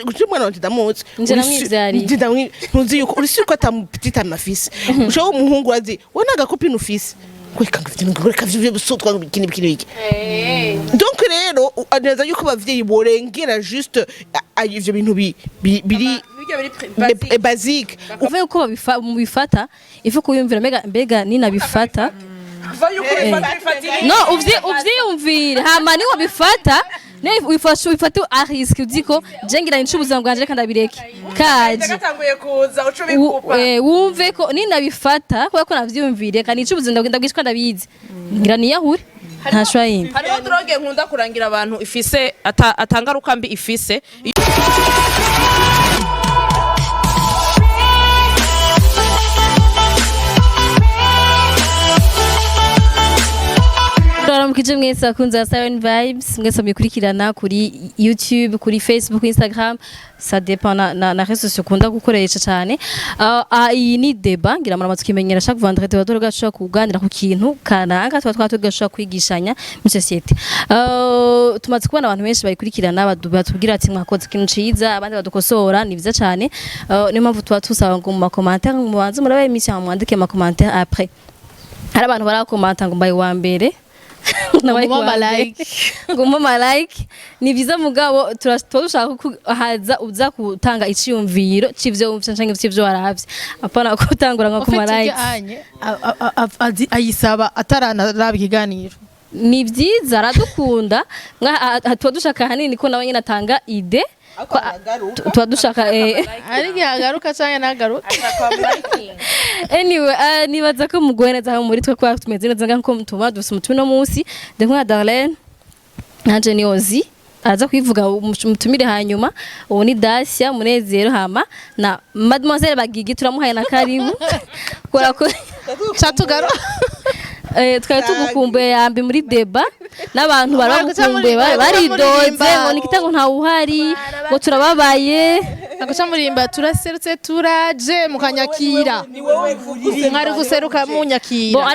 Uje umwana wanje ndamuzi. Nje namwivyariye. Nje ntuzi yuko uri sûr ko ata petit ami afise. Ushobora umuhungu azi we nta gacopine ufise, reka ngo ivyo, reka ivyo bisutwa, ngo iki n'ibiki n'ibiki. Donc rero neza yuko abavyeyi borengera juste ivyo bintu biri basique. Uve yuko mubifata, ifu kuyumvira mbega ninabifata no uvyiyumvire, hama ni wabifata ne wifashe wifate à risque, uzi ko je ngira nce ubuzima bwanje, reka ndabireke kaje. Gatanguye kuza uca ubikupa. Wumve ko ninabifata kubera ko navyiyumvire kandi nice ubuzima ndabwishwa, ndabizi ngira niyahure, nta choix yindi. Hariho drogue nkunda kurangira abantu ifise atangaruka mbi ifise. Turaramukije mwese abakunzi ba Siren Vibes, mwese mubikurikirana kuri YouTube, kuri Facebook, Instagram, ça dépend na réseaux sociaux ukunda gukoresha cyane. Iyi ni débat, ngira muramaze kumenyera, chaque vendredi tuba tugashobora kuganira ku kintu kanaka tuba twatugashobora kwigishanya muri société. Tumaze kubona abantu benshi bayikurikirana batubwira ati mwakoze ikintu ciza, abandi badukosora, ni vyiza cyane. Niyo mpamvu tuba tusaba ngo mu macommentaires mubanze murabe émission, mwandike ama commentaires. Après hari abantu barakomanta ngo mbaye wa mbere, nabaye Ngo kuwa mumpe mbere. like. Ngo mumpe like, ni vyiza, mugabo tuba dushaka ko haza uza gutanga iciyumviro c'ivyo wumvise canke c'ivyo waravye, apana gutangura ngo kuma likes. Anye ayisaba ataranaraba ikiganiro. Ni vyiza, aradukunda. Tuba dushaka ahanini ko nawe nyene atanga idée, tuba dushaka Ari igihe agaruka canke ntagaruke. Anyway, nibaza ko muguwe neza aho muri twe, kuba tumeze neza nkuko mutuma dufise umutumire uno munsi. Ndi kumwe na Darlene, nanje ni Ozi aza kwivuga umutumire, hanyuma ubu ni Dacia Munezero, hama na Mademoiselle Bagigi, turamuhaye na karibu kubera ko Catugaruka. Twari tugukumbuye yambi muri débat n'abantu bari Bari guca bagukumbuye, bari guca baridoze muririmba. ngo nikita ngo ntawuhari, ngo turababaye. Agaca murimba turaserutse turaje mukanyakira, mwari guseruka munyakira. Bon,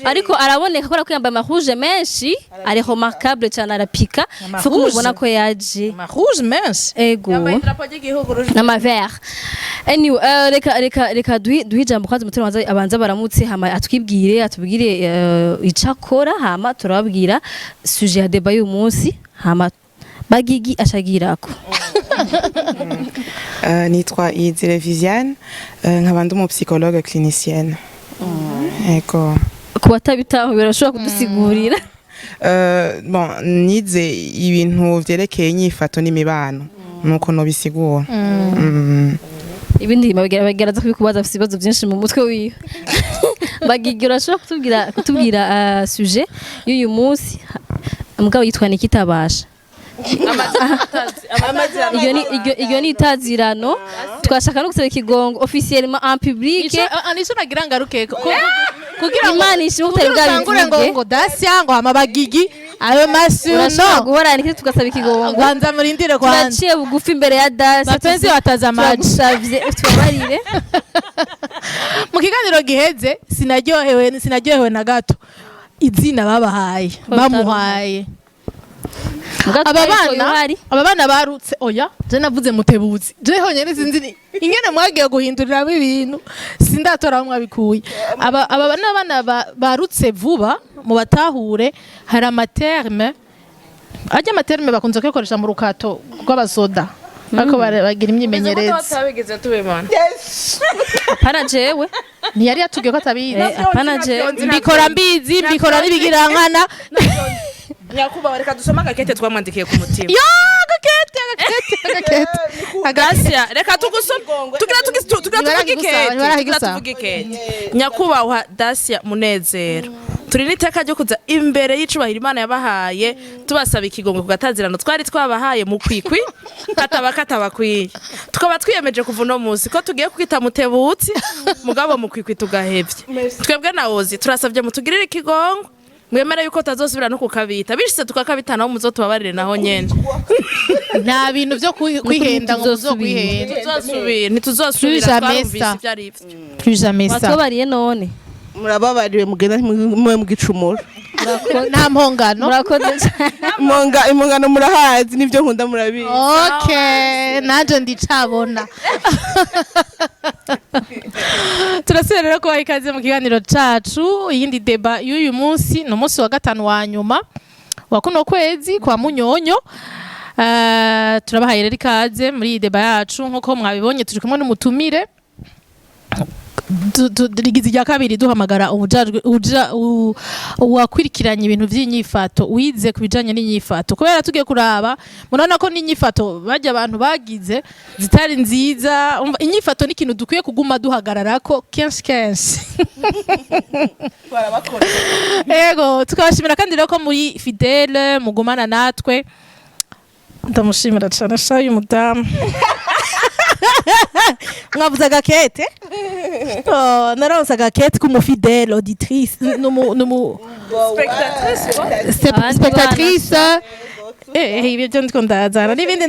ariko araboneka kubera ko yambaye amarouge menshi, ari remarquable cyane, arapika, faut ko mubona ko yaje. Rouge menshi. Ego. Idarapo ry'igihugu rouge. N'ama vert. Anyway, reka duhe ijambo kwanza umutima abanza baramutse, hama atwibwire, atubwire ico akora, hama turababwira sujet ya débat y'uyu munsi, hama Bagigi ashagirako. Nitwa Iyizire Viviane, nkaba ndi umupsychologue clinicienne. Ego. Ku batabitaho birashobora kudusigurira? Bon, nize ibintu vyerekeye inyifato n'imibano, nuko nobisigura. Ibindi bageraza kubikubaza, afite ibibazo byinshi mu mutwe wiwe. Bagigi, urashobora kutubwira sujet y'uyu munsi? Mugabo yitwa Nikitabasha. Iyo ni itazirano, twashaka no gusaba ikigongo officiellement en public. Nico nagira ngaruke kugira ngo Imana ishimwe utari kugira utangure ngo bwabivuge. ngo Dacia ngo hama Bagigi ayo Urashobora masuno. guhorana iki, tugasaba ikigongo. Kwanza murindire kwanza. Turaciye bugufi imbere ya Dacia. Bapenzi watazamaji. Turagusavye tubabarire. Mu kiganiro giheze sinaryohewe na gato izina babahaye, bamuhaye. Muga Aba twari bana uhari. Aba bana barutse, oya, je navuze mutebuzi, je honyene sinzi ingene mwagiye guhinduriramo ibintu, sindatora aho mwabikuye. Aba n'abana barutse vuba, mu batahure hari amaterme, ajya amaterme bakunze kuyakoresha mu rukato rw'abasoda ariko bagira imyimenyerezo. Tutabigeze tubibona. Apana jewe. Ntiyari yatubwiye ko atabizi. Apana jewe. Mbikora mbizi, mbikora n'ibigirankana. Nyakubahwa, reka dusome agakete twamwandikiye ku mutima. Yo, agakete, agakete, agakete. Dacia, reka tugusome, tugira tuvuge Ntibarahigusaba, ikete, tugira ntibarahigusaba. tuvuge ikete. Nyakubahwa Dacia Munezero, turi n'iteka ryo kuza imbere y'icubahiro Imana yabahaye, tubasaba ikigongwe ku gatazirano twari twabahaye mu kwikwi kataba katabakwiye. Tukaba twiyemeje kuva uno munsi ko tugiye kwita mutebutsi, mugabo mu kwikwi tugahevye. Twebwe na Ozi turasabye mutugirire ikigongwe, mwemere yuko tazosubira no kukabita, bishitse tukakabita naho muzotubabarire naho nyene. Nta bintu byo kwihenda ngo muzokwihenda. Tuzosubira, ntituzosubira. Plus jamais Twarumvise ça. ivyo ari vyo. Plus jamais ça. Watubabariye none? Murababariwe, mugenda mwe mugicumura. Nta mpongano. Murakoze cyane. Imonga impongano murahazi, nibyo nkunda murabizi. Okay, nanje ndicabona. Turasubira rero kubaha ikaze mu kiganiro cacu. Iyindi débat y'uyu munsi ni umunsi wa gatanu wa nyuma wa kuno kwezi kwa Munyonyo. Turabahaye rero ikaze muri iyi débat yacu. Nk'uko mwabibonye, turi kumwe n'umutumire. Rigize irya kabiri duhamagara uwakwirikiranye ibintu vy'inyifato, wize ku bijanye n'inyifato, kubera tugiye kuraba murabona ko n'inyifato bajya abantu bagize zitari nziza. Umva, inyifato ni ikintu dukwiye kuguma duhagararako kenshi kenshi. Barabakora. Ego, tukabashimira kandi rero ko muri fidèle mugumana natwe. Ndamushimira cyane sha uyu mudamu. Mwavuze agakete. Oh, naronse agakete k'umufidèle auditrice numu Spectatrice. Abandi. Spectatrice. Ibyo byo ndiko ndazana n'ibindi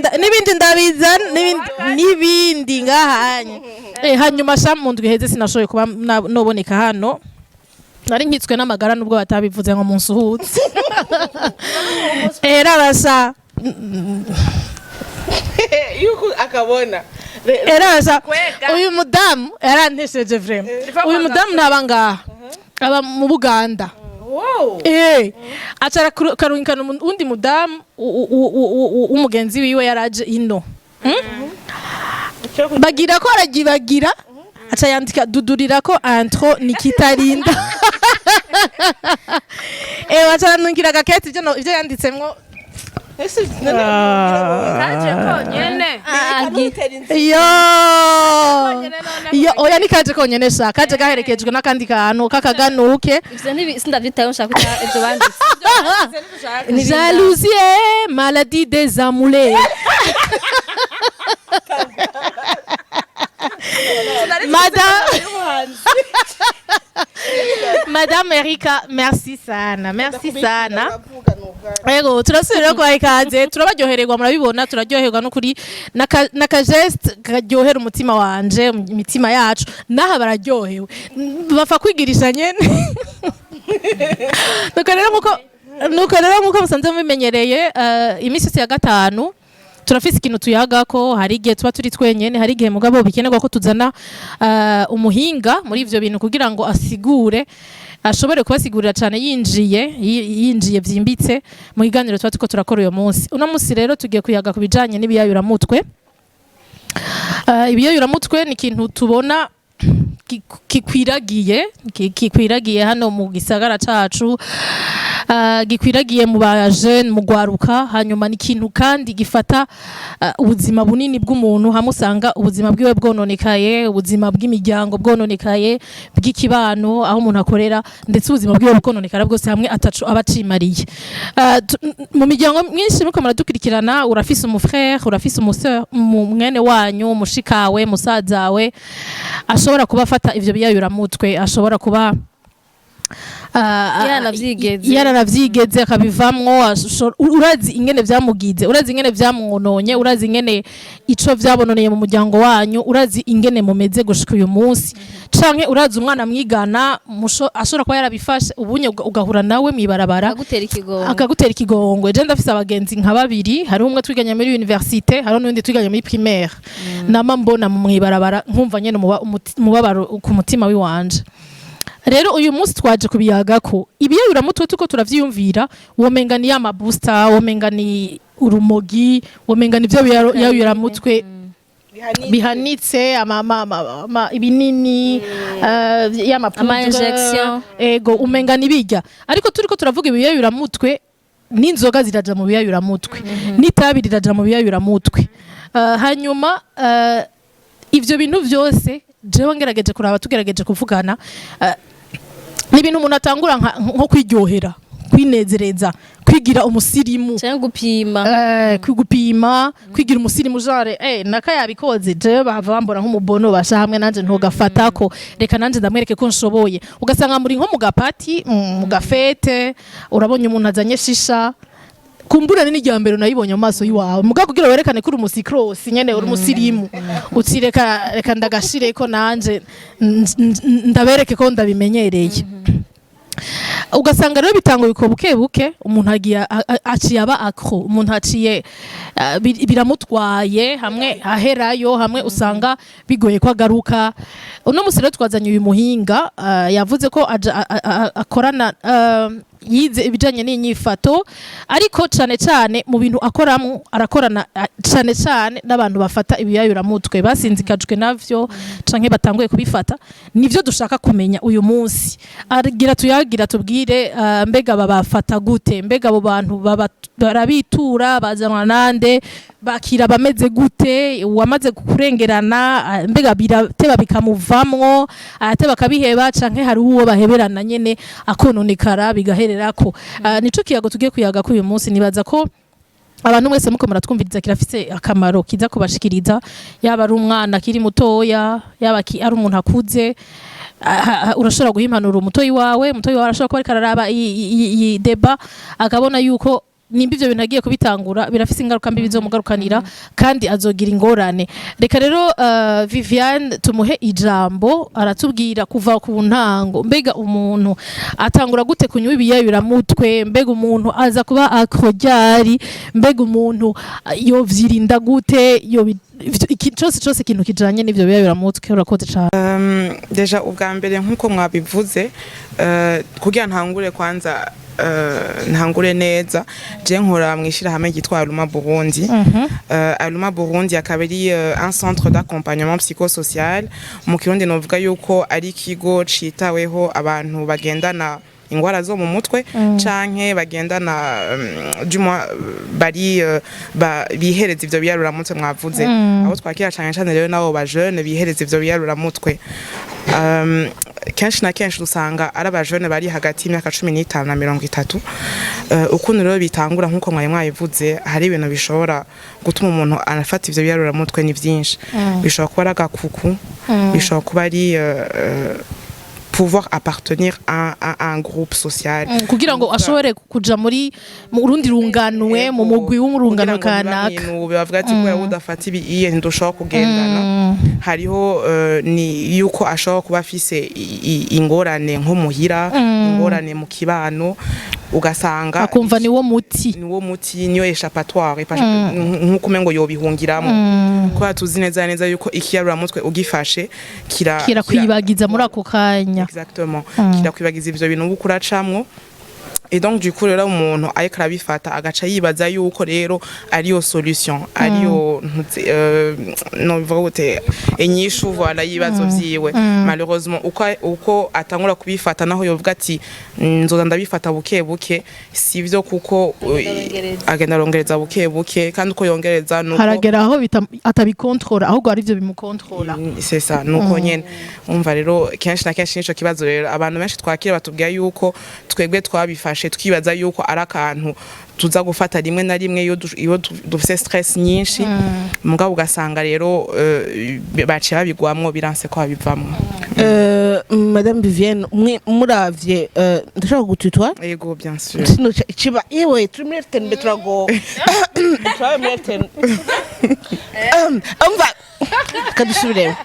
ndabizana n'ibindi ngahanye. Hanyuma sha mu ndwi iheze sinashoboye kuba noboneka hano, nari nkitswe n'amagara, nubwo batabivuze ngo munsuhutse. Erabasha. Yuko akabona. Erabasha. Kwega. Uyu mudamu yarantesheje vraiment. Uyu mudamu ntaba ngaha, aba mu Buganda. Acara karungikana uwundi mudamu w'umugenzi wiwe yaraje ino. Bagira ko aragibagira, aca yandika dudurira ko intro nikitarinda. Aca aranungira agakete ivyo ivyo yanditsemwo. Ese none Kaje konyene. Iyo iyo oya, ni kaje konyene sha, kaje gaherekejwe n'akandi kantu k'akaganuke. Ivyo sindavyitayeho, nshaka kuta ivyo banditse. Jalousie, maladie des amoureux. Madame Erika, merci sana, merci sana. Ego, turasubira kubaha ikaze, turabaryohererwa, murabibona, turaryoherwa n'ukuri n'aka geste karyohera umutima wanje, imitima yacu, n'aha bararyohewe. Bapfa kwigirisha nyene. Nuko rero nkuko musanzwe mubimenyereye, iminsi yose ya gatanu turafise ikintu tuyagako. Hari igihe tuba turi twenyene, hari igihe mugabo bikenerwa ko tuzana umuhinga muri ivyo bintu kugira ngo asigure, ashobore kubasigurira cyane yinjiye vyimbitse mu kiganiro tuba turiko turakora uyo munsi. Uno munsi rero tugiye kuyaga ku bijanye n'ibiyayuramutwe. Ibiyayuramutwe ni ikintu tubona kikwiragiye hano mu gisagara cacu, gikwiragiye mu ba jeune, mu gwaruka. Hanyuma ni ikintu kandi gifata ubuzima bunini bw'umuntu, hamwe usanga ubuzima bwiwe bwononekaye, ubuzima bw'imiryango bwononekaye, bw'ikibano aho umuntu akorera, ndetse ubuzima bwiwe bwononekara bwose hamwe ataco aba acimariye. Mu miryango myinshi muko muradukurikirana, urafise umufrère, urafise umusœur, mwene wanyu, mushikawe, musazawe ashobora kuba afata ivyo biyayuramutwe, ashobora kuba Yaranavyigeze. Yaranavyigeze akabivamwo. Urazi ingene vyamugize, urazi ingene vyamwononye, urazi ingene ico vyabononeye mu muryango wanyu, urazi ingene mumeze gushika uyu munsi, canke urazi umwana mwigana ashobora kuba yarabifashe ubunye, ugahura nawe mwibarabara agutera ikigongo. Akagutera ikigongwe. Je ndafise abagenzi nka babiri, hariho umwe twiganye muri université, hariho n'undi twiganye muri primaire, nama mbona mu mwibarabara nkumva nyene umubabaro ku mutima wiwanje. Rero uyu munsi twaje kubiyagako ibiyayuramutwe. Tuko turavyiyumvira, womenga ni ya mabusta, womenga ni urumogi, womenga ni ivyo biyayuramutwe bihanitse, ibinini, y'amapoudre, Ama injection. Ego, umenga nibijya, ariko turiko turavuga ibiyayuramutwe, n'inzoga ziraja mu biyayuramutwe, n'itabi riraja mu biyayuramutwe. Hanyuma ivyo bintu vyose jewe ngerageje kuraba, tugerageje kuvugana, ni ibintu umuntu atangura nko kwiryohera, kwinezereza, kwigira umusirimu. Canke gupima. Kwigupima, kwigira umusirimu, genre naka yabikoze, jewe bahava bambona nk'umubono basha hamwe nanje ntogafatako, reka nanje ndamwereke ko nshoboye. Ugasanga muri nko mu gapati, mu gafete, urabonye umuntu azanye shisha, kumbura ni irya mbere unayibonye mu maso y'iwawe, mugabo kugira werekane ko uri umusikrosi nyene, uri umusirimu, uti reka reka ndagashireko nanje ndabereke ko ndabimenyereye. Ugasanga rero bitanga biko buke buke, umuntu agiye aciye aba accro, umuntu aciye biramutwaye hamwe aherayo, hamwe usanga bigoye ko agaruka. Uno musi rero twazanye uyu muhinga, yavuze ko akorana, yize ibijanye n'inyifato, ariko cane cane mu bintu akoramo arakorana cane cane n'abantu bafata ibiyayuramutwe, basinzikajwe navyo canke batanguye kubifata. Nivyo dushaka kumenya uyu munsi. Agira tuyagira tubwire, mbega babafata gute? Mbega abo bantu barabitura, bazanwa nande? Bakira bameze gute? Uwamaze kurengerana, mbega birateba bikamuvamwo, arateba akabiheba, canke hari uwo baheberana nyene akononekara bigahererako? Nico kiyago tugiye kuyaga ko uyu munsi. Nibaza ko abantu mwese muko muratwumviriza kirafise akamaro kiza kubashikiriza, yaba ari umwana akiri mutoya, yaba ari umuntu akuze. Urashobora guha impanuro umutoyi wawe. Umutoyi wawe arashobora kuba ariko araraba iyi débat, akabona yuko nimba ivyo bintu agiye kubitangura birafise ingaruka mbi bizomugarukanira kandi azogira ingorane. Reka rero Viviane tumuhe ijambo, aratubwira kuva ku ntango. Mbega umuntu atangura gute kunywa ibiyayuramutwe? Mbega umuntu aza kuba accro ryari? Mbega umuntu yovyirinda gute? Iki cose cose ikintu kijanye n'ivyo biyayuramutwe. Urakoze cane. Déjà ubwa mbere, nk'uko mwabivuze, kugira ntangure kwanza, ntangure neza, je nkora mw'ishirahamwe ryitwa Aluma Burundi. Aluma Burundi akaba ari un centre d'accompagnement psychosocial. Mu Kirundi novuga yuko ari ikigo citaweho abantu bagendana ingwara zo mu mutwe canke bagendana, du moins bari bihereza ivyo biyaruramutwe mwavuze. Abo twakira cane cane rero nabo ba jeune bihereza ivyo biyaruramutwe. Kenshi na kenshi usanga ari abajene bari hagati y'imyaka 15 na 30. Ukuntu rero bitangura, nk'uko mwari mwabivuze, hari ibintu bishobora gutuma umuntu anafata ivyo biyaruramutwe, ni vyinshi. Bishobora kuba ari agakuku, bishobora kuba ari pouvoir appartenir à un groupe social. Kugira ngo ashobore kuja mu rundi runganwe, mu mugwi w'urungano kanaka. Kanaka bavuga ati kubera udafata ibi iye ntidushobora kugendana. Hariho ni yuko ashobora kuba afise ingorane nko muhira, ingorane mu kibano, ugasanga akumva ni wo muti. Niwo muti, niyo échappatoire, nkuko umengo yobihungiramo, kubera tuzi neza neza yuko ikiyaruramutwe ugifashe kira Kirakwibagiza muri ako kanya. Exactement, kirakwibagiza ivyo bintu uba uracamwo. Et donc du coup rero umuntu ariko arabifata agaca yibaza yuko rero ariyo solution, ariyo no bivuga gute, inyishu, voilà, y'ibibazo vyiwe. Malheureusement uko atangura kubifata, naho yovuga ati nzoza ndabifata buke buke, sivyo, kuko agenda arongereza buke buke, kandi uko yongereza nuko haragera aho atabikontorora, ahubwo ari byo bimukontorora. C'est ça, nuko nyene. Umva rero, kenshi na kenshi nico kibazo rero abantu benshi twakira batubwira yuko twebwe twabifashe twibaza yuko ari akantu tuza gufata rimwe na rimwe iyo dufise stress nyinshi, mugabo ugasanga rero baciye babigwamwo, biranse ko babivamwo. Madame Vivienne, mwe muravye, ndashaka gututwa. Yego, bien sûr. Sino kiba yewe turi muri FTNB, turago turabe muri FTNB. Umva, kadusubiremo.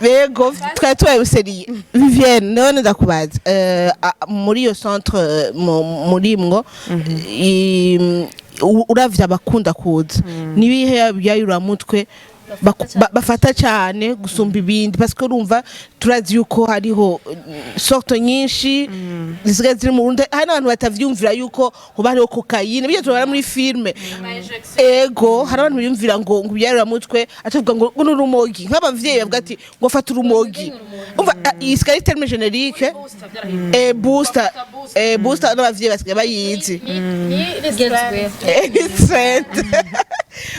Yego, twari tubaye sérieux. Vivienne, none ndakubaza, muri iyo centre muri mwo uravye abakunda kuza, nibihe byayuramutwe bafata cyane gusumba ibindi? Parce que urumva turazi yuko hariho sorte nyinshi zisigaye ziri mu Burundi. Hari n'abantu batavyumvira yuko hoba hariho cocaïne, bijya tubona muri film. Ego, hari abantu biyumvira ngo ibiyayuramutwe, atavuga ngo ni urumogi, nk'abavyeyi bavuga ati ngo fata urumogi. Umva, iyi isigaye ari terme générique, booster, n'abavyeyi basigaye bayizi. Trend.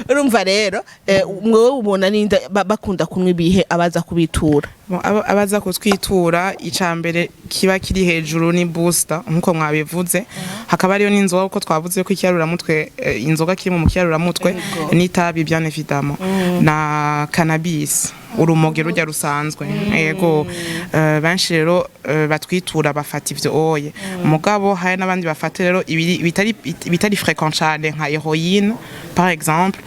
Urumva rero, mwewe ubona ninda bakunda kunywa ibihe abaza kubitura? Bon, abaza kutwitura, ica mbere kiba kiri hejuru ni booster nkuko mwabivuze, hakaba hariyo n'inzoga, kuko twavuze ko ikiyaruramutwe, inzoga kiri mu kiyaruramutwe, n'itabi bien évidemment, na cannabis, urumogi rujya rusanzwe. Yego, benshi rero batwitura bafata ivyo oye, mugabo hari n'abandi bafata rero ibitari fréquent cane nka héroïne par exemple,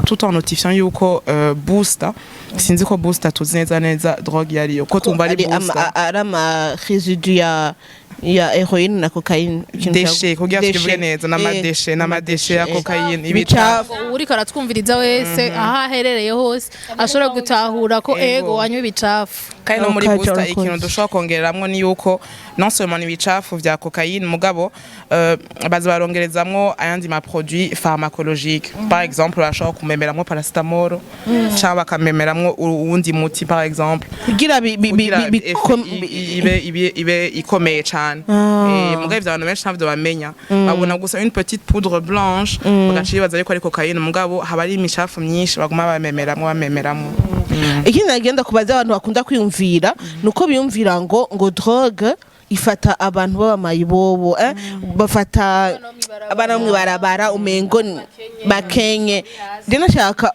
tout en notifiant yuko booster, sinzi ko booster tuzi neza neza drogue yariyo, ko tumva ari Ari booster. Ari ama résidu ya Ya héroïne na cocaïne, ikintu Déchets, kugira tukivuge neza, n'ama déchets, n'ama déchets ya cocaïne, ibicafu. Uriko aratwumviriza wese aho aherereye hose ashobora gutahura ko ego wanywa ibicafu. Kandi no muri Okay, booster, urakoze. ikintu dushobora kongereramwo ni yuko non seulement ibicafu vya cocaïne, mugabo baza barongerezamwo ayandi ma produits pharmacologiques. Par exemple, bashobora kumemeramwo paracétamol canke bakamemeramwo uwundi muti, par exemple, kugira kugira ibe ikomeye cane. Mugabo ivyo abantu benshi ntavyo bamenya, babona gusa une petite poudre blanche, bagaca bibaza yuko ari cocaïne, mugabo haba ari imicafu myinshi baguma bamemeramwo, bamemeramwo. Ikindi nagenda kubaza, abantu bakunda kwiyumvira nuko biyumvira ngo drogue ifata abantu b'abamayibobo, bafata abana bo mw'ibarabara, umengo bakenye. Rero nashaka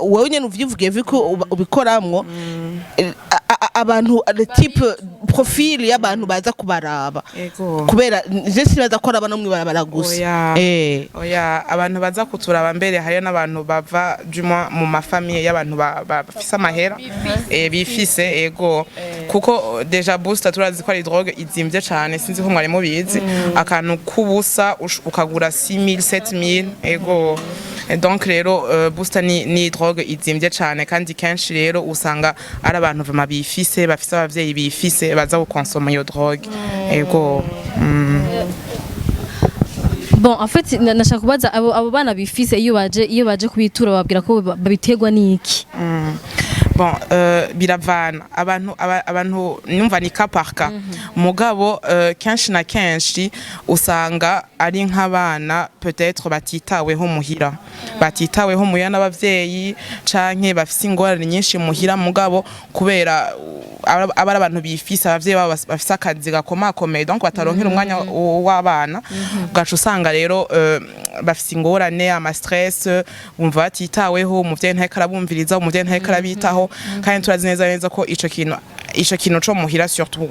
wowe nyene uvyivugiye viko ubikoramwo, abantu, le type profil y'abantu baza kubaraba, kubera je sibaza ko ari abana bo mw'ibarabara gusa. Oya. Oya, abantu baza kuturaba mbere hariyo n'abantu bava du moins mu ma familles y'abantu bafise amahera, bifise, ego, kuko déjà booster turazi ko ari drogue izimvye cane. Sinzi ko mwari mubizi, akantu k'ubusa ukagura 6000, 7000, ego. Donc rero booster ni drogue izimvye cane, kandi kenshi rero usanga ari abantu vraiment bifise, bafise abavyeyi bifise, baza gukonsoma iyo drogue, ego. Bon, en fait, nashaka kubaza abo bana bifise, iyo baje kubitura, bababwira ko babiterwa n'iki? Bon, biravana abantu, abantu numva ni cas par cas, mugabo kenshi na kenshi usanga ari nk'abana peut-être batitaweho muhira n'abavyeyi, canke bafise ingorane nyinshi muhira, mugabo kubera aba ari abantu bifise, abavyeyi babo bafise akazi gakomakomeye, donc bataronkera umwanya w'abana, ugaca usanga rero bafise ingorane, ama stress, bumva batitaweho, umuvyeyi ntariko arabumviriza, umuvyeyi ntariko arabitaho. Kandi turazi neza neza ko ico kintu co muhira, surtout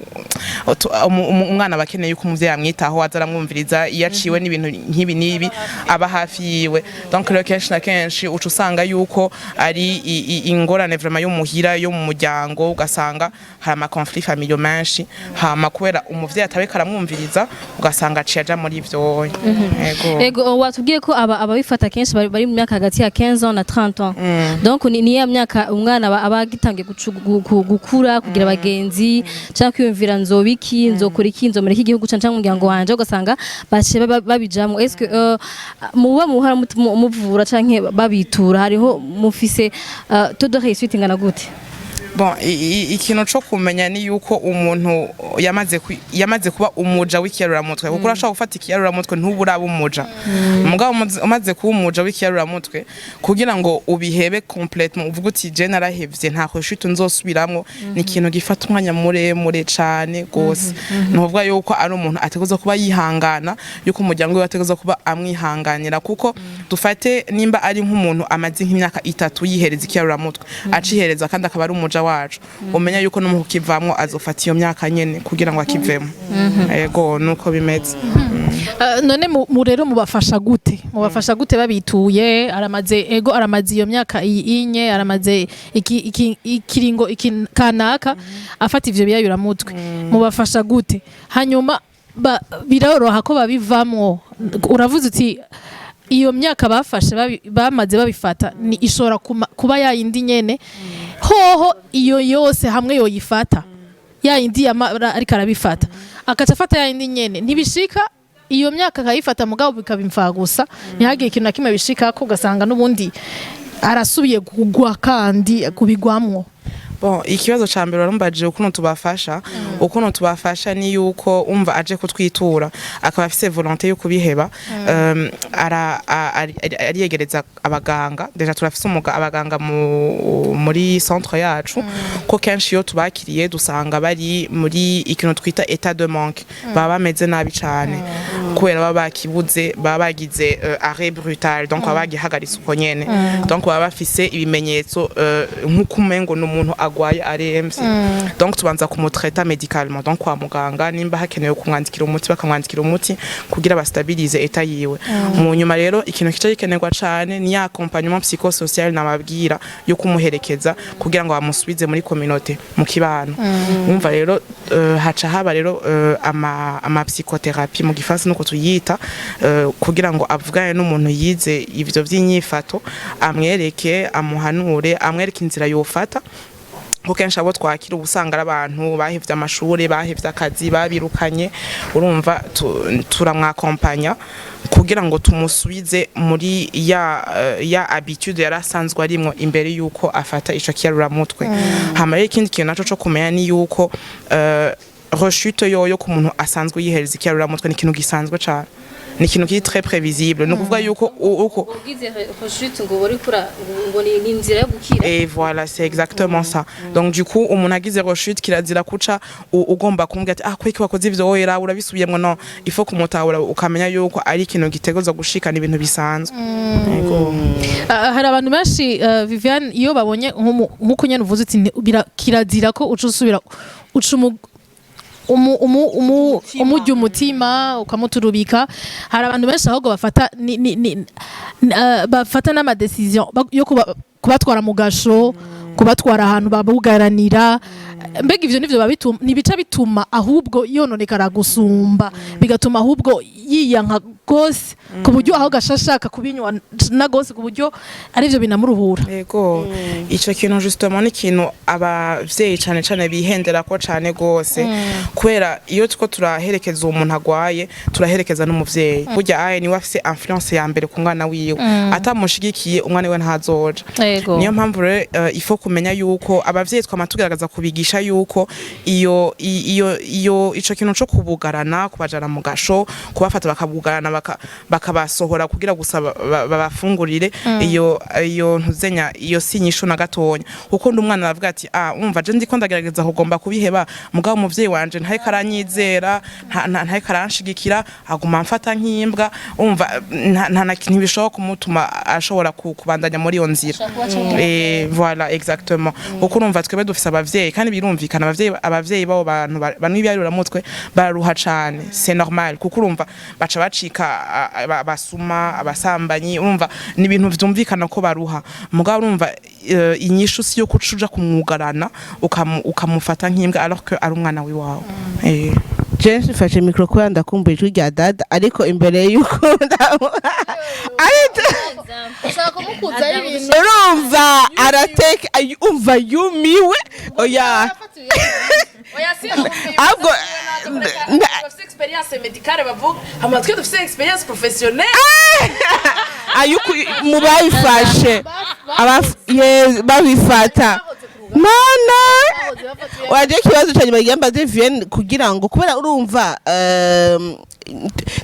umwana aba akeneye yuko umuvyeyi amwitaho, aza aramwumviriza iyo aciwe n'ibintu nk'ibi n'ibi, aba hafi yiwe. Donc rero kenshi na kenshi uca usanga yuko ari ingorane vraiment yo muhira, yo mu muryango, ugasanga hari ama conflits familiaux menshi, hama kubera umuvyeyi atabeka aramwumviriza, ugasanga aciye aja muri ivyo, ego. Ego, watubwiye ko ababifata kenshi bari mu myaka hagati ya 15 ans na 30 ans. Donc ni ya myaka umwana aba agitangiye gukura, kugira abagenzi cyangwa kwiyumvira nzobiki, nzokora iki, nzomera iki igihugu cyangwa umuryango wanje, ugasanga baciye babijamwo. Est-ce que muba muhora muvura canke babitura, hariho mufise taux de réussite ingana gute? Bon, ikintu co kumenya ni yuko umuntu yamaze kuba umuja w'ikiyaruramutwe, kuko urashobora gufata ikiyaruramutwe ntubu uraba umuja, mugabo umaze kuba umuja w'ikiyaruramutwe, kugira ngo ubihebe complètement, uvuge uti je narahevye, nta rechute nzosubiramwo, ni ikintu gifata umwanya muremure cane gose. Ni ukuvuga yuko ari umuntu ategerezwa kuba yihangana, yuko umuryango wiwe ategerezwa kuba amwihanganira, kuko dufate nimba ari nk'umuntu amaze nk'imyaka 3 yihereza ikiyaruramutwe, acihereza kandi akaba ari umuja wacu, umenya yuko no mu kukivamwo azofata iyo myaka nyene kugira ngo akivemo. Ego, nuko bimeze. None mu rero mubafasha gute babituye, aramaze, ego, aramaze iyo myaka iyi inye, aramaze iki ikiringo iki kanaka afata ivyo biyayuramutwe, mubafasha gute? Hanyuma biroroha ko babivamwo? Uravuze uti iyo myaka bafashe bamaze babifata ni ishobora kuba yayindi nyene hoho iyo yose hamwe yoyifata yayindi yamara ariko arabifata, akaca afata yayindi nyene, ntibishika iyo myaka akayifata, mugabo bikaba imfagusa, ntihagire ikintu na kimwe bishikako, ugasanga n'ubundi arasubiye kugwa kandi kubigwamwo? Bon, ikibazo ca mbere warumbajije ukuntu tubafasha. Ukuntu tubafasha ni yuko umva aje kutwitura akaba afise volonté yo kubiheba, ariyegereza abaganga. Déjà turafise abaganga muri centre yacu, ko kenshi iyo tubakiriye dusanga bari muri ikintu twita état de manque, baba bameze nabi cane. Kubera baba bakibuze, baba bagize arrêt brutal, donc baba bagihagaritse uko nyene, donc baba bafise ibimenyetso nk'uko umengo ni umuntu agwaye aremvye. Donc tubanza kumutraita médicalement, donc kwa muganga, nimba hakenewe kumwandikira umuti, bakamwandikira umuti kugira bastabilize état yiwe. Mu nyuma rero, ikintu kica gikenerwa cane ni ya accompagnement psychosocial nababwira, yo kumuherekeza kugira ngo bamusubize muri communauté, mu kibano. Umva rero, haca haba rero ama psychothérapie mu gifaransa nuko tuyita, kugira ngo avugane n'umuntu yize ivyo vy'inyifato, amwereke, amuhanure, amwereke inzira yofata, kuko kenshi abo twakira uba usanga ari abantu bahevye amashuri, bahevye akazi, babirukanye. Urumva, turamwakompanya kugira ngo tumusubize muri ya habitude yari asanzwe arimwo imbere yuko afata ico kiyaruramutwe. Hama rero ikindi kintu naco co kumenya ni yuko rechute yoyo ku muntu asanzwe yihereza ikiyaruramutwe ni ikintu gisanzwe cane, ni ikintu kiri très prévisible. Ni ukuvuga yuko uko Ugize rechute ngo uri kura ngo ni inzira yo gukira. Et voilà, c'est exactement ça. Donc du coup, umuntu agize rechute, kirazira kuca ugomba kumbwira ati: "Ah, kwiki wakoze ivyo wera urabisubiyemwo?" Non, il faut kumutahura, ukamenya yuko ari ikintu gitegerezwa gushikana, ibintu bisanzwe. Yego. Ah, hari abantu benshi, Viviane, iyo babonye nk'uko nyene uvuze uti kirazira ko uca usubira uca umurya umutima ukamuturubika. Hari abantu benshi ahubwo bafata ni bafata n'ama décision yo kubatwara mu gasho, kubatwara ahantu babugaranira. Mbega ivyo nivyo babituma, nibica bituma ahubwo yononekara gusumba, bigatuma ahubwo yiyanka gose, ku buryo aho gashashaka kubinywa na gose, ku buryo arivyo binamuruhura. Yego, ico kintu justement ni ikintu abavyeyi cane cane bihendera ko cane gose, kubera iyo tuko turaherekeza uwo muntu agwaye, turaherekeza n'umuvyeyi. Burya aye niwe afise influence ya mbere ku mwana wiwe. Atamushigikiye, umwana wiwe ntazoja. Niyo mpamvu rero il faut kumenya yuko abavyeyi twama tugerageza kubigisha yuko iyo ico kintu co kubugarana, kubajana mu gasho, kubafata bakabugarana, bakabasohora kugira gusa babafungurire, iyo ntuzenya, iyo si inyishu na gatonya, kuko ndi umwana aravuga ati: "Ah, umva, je ndiko ndagerageza kugomba kubiheba, mugabo umuvyeyi wanje ntariko aranyizera, ntariko aranshigikira, aguma amfata nk'imbwa." Umva, ntibishobora kumutuma ashobora kubandanya muri iyo nzira. Voilà, exactement, kuko urumva twebwe dufise abavyeyi, kandi birumvikana, abavyeyi b'abo bantu banywa ibiyaruramutwe bararuha cane. C'est normal, kuko urumva baca bacika abasuma, abasambanyi. Urumva ni ibintu vyumvikana ko baruha. Mugabo urumva, inyishu si yo kuca uja kumwugarana, ukamufata nk'imbwa, alors que ari umwana wiwawe. Jenshi mfashe micro kubera ndakumva ijwi rya dada, ariko imbere y'uko Ushaka kumukuzaho ibintu. Urumva arateka, umva yumiwe. Oya, ahubwo Bafise expérience médicale bavuga, hama twe dufise expérience professionnelle. Ayuku mu bayifashe babifata none waje ikibazo cyanjye bagira mbaze Vienne, kugira ngo kubera urumva,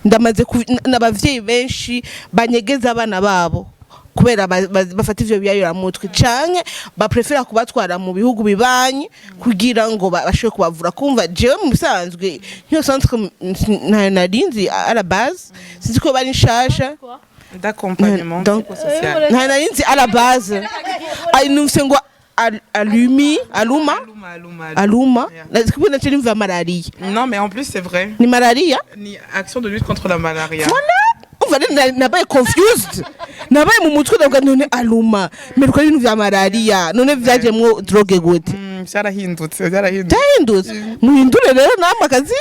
ndamaze n'abavyeyi benshi banyegeza abana babo kubera bafata ivyo biyayuramutwe, canke baprefera kubatwara mu bihugu bibanyi kugira ngo bashobore kubavura. Kumva jewe mu bisanzwe nk'iyo centre ntayo narinzi à la base, sinzi ko bari nshasha. D'accompagnement Donc, psychosocial. Ntayo narinzi à la base. Ay, numvise ngo alumi aluma. Aluma, aluma. Aluma. Yeah. Kubona nce nimva malariya. Non, mais en plus c'est vrai. Ni malariya. Ni action de lutte contre la malaria. Umva rero, nabaye confused, nabaye mu mutwe, ndavuga: "None aluma mperuka ibintu vya malariya, none vyajemwo drogue gute?" Byarahindutse, byarahindutse. Byahindutse, muhindure rero namwe akazi.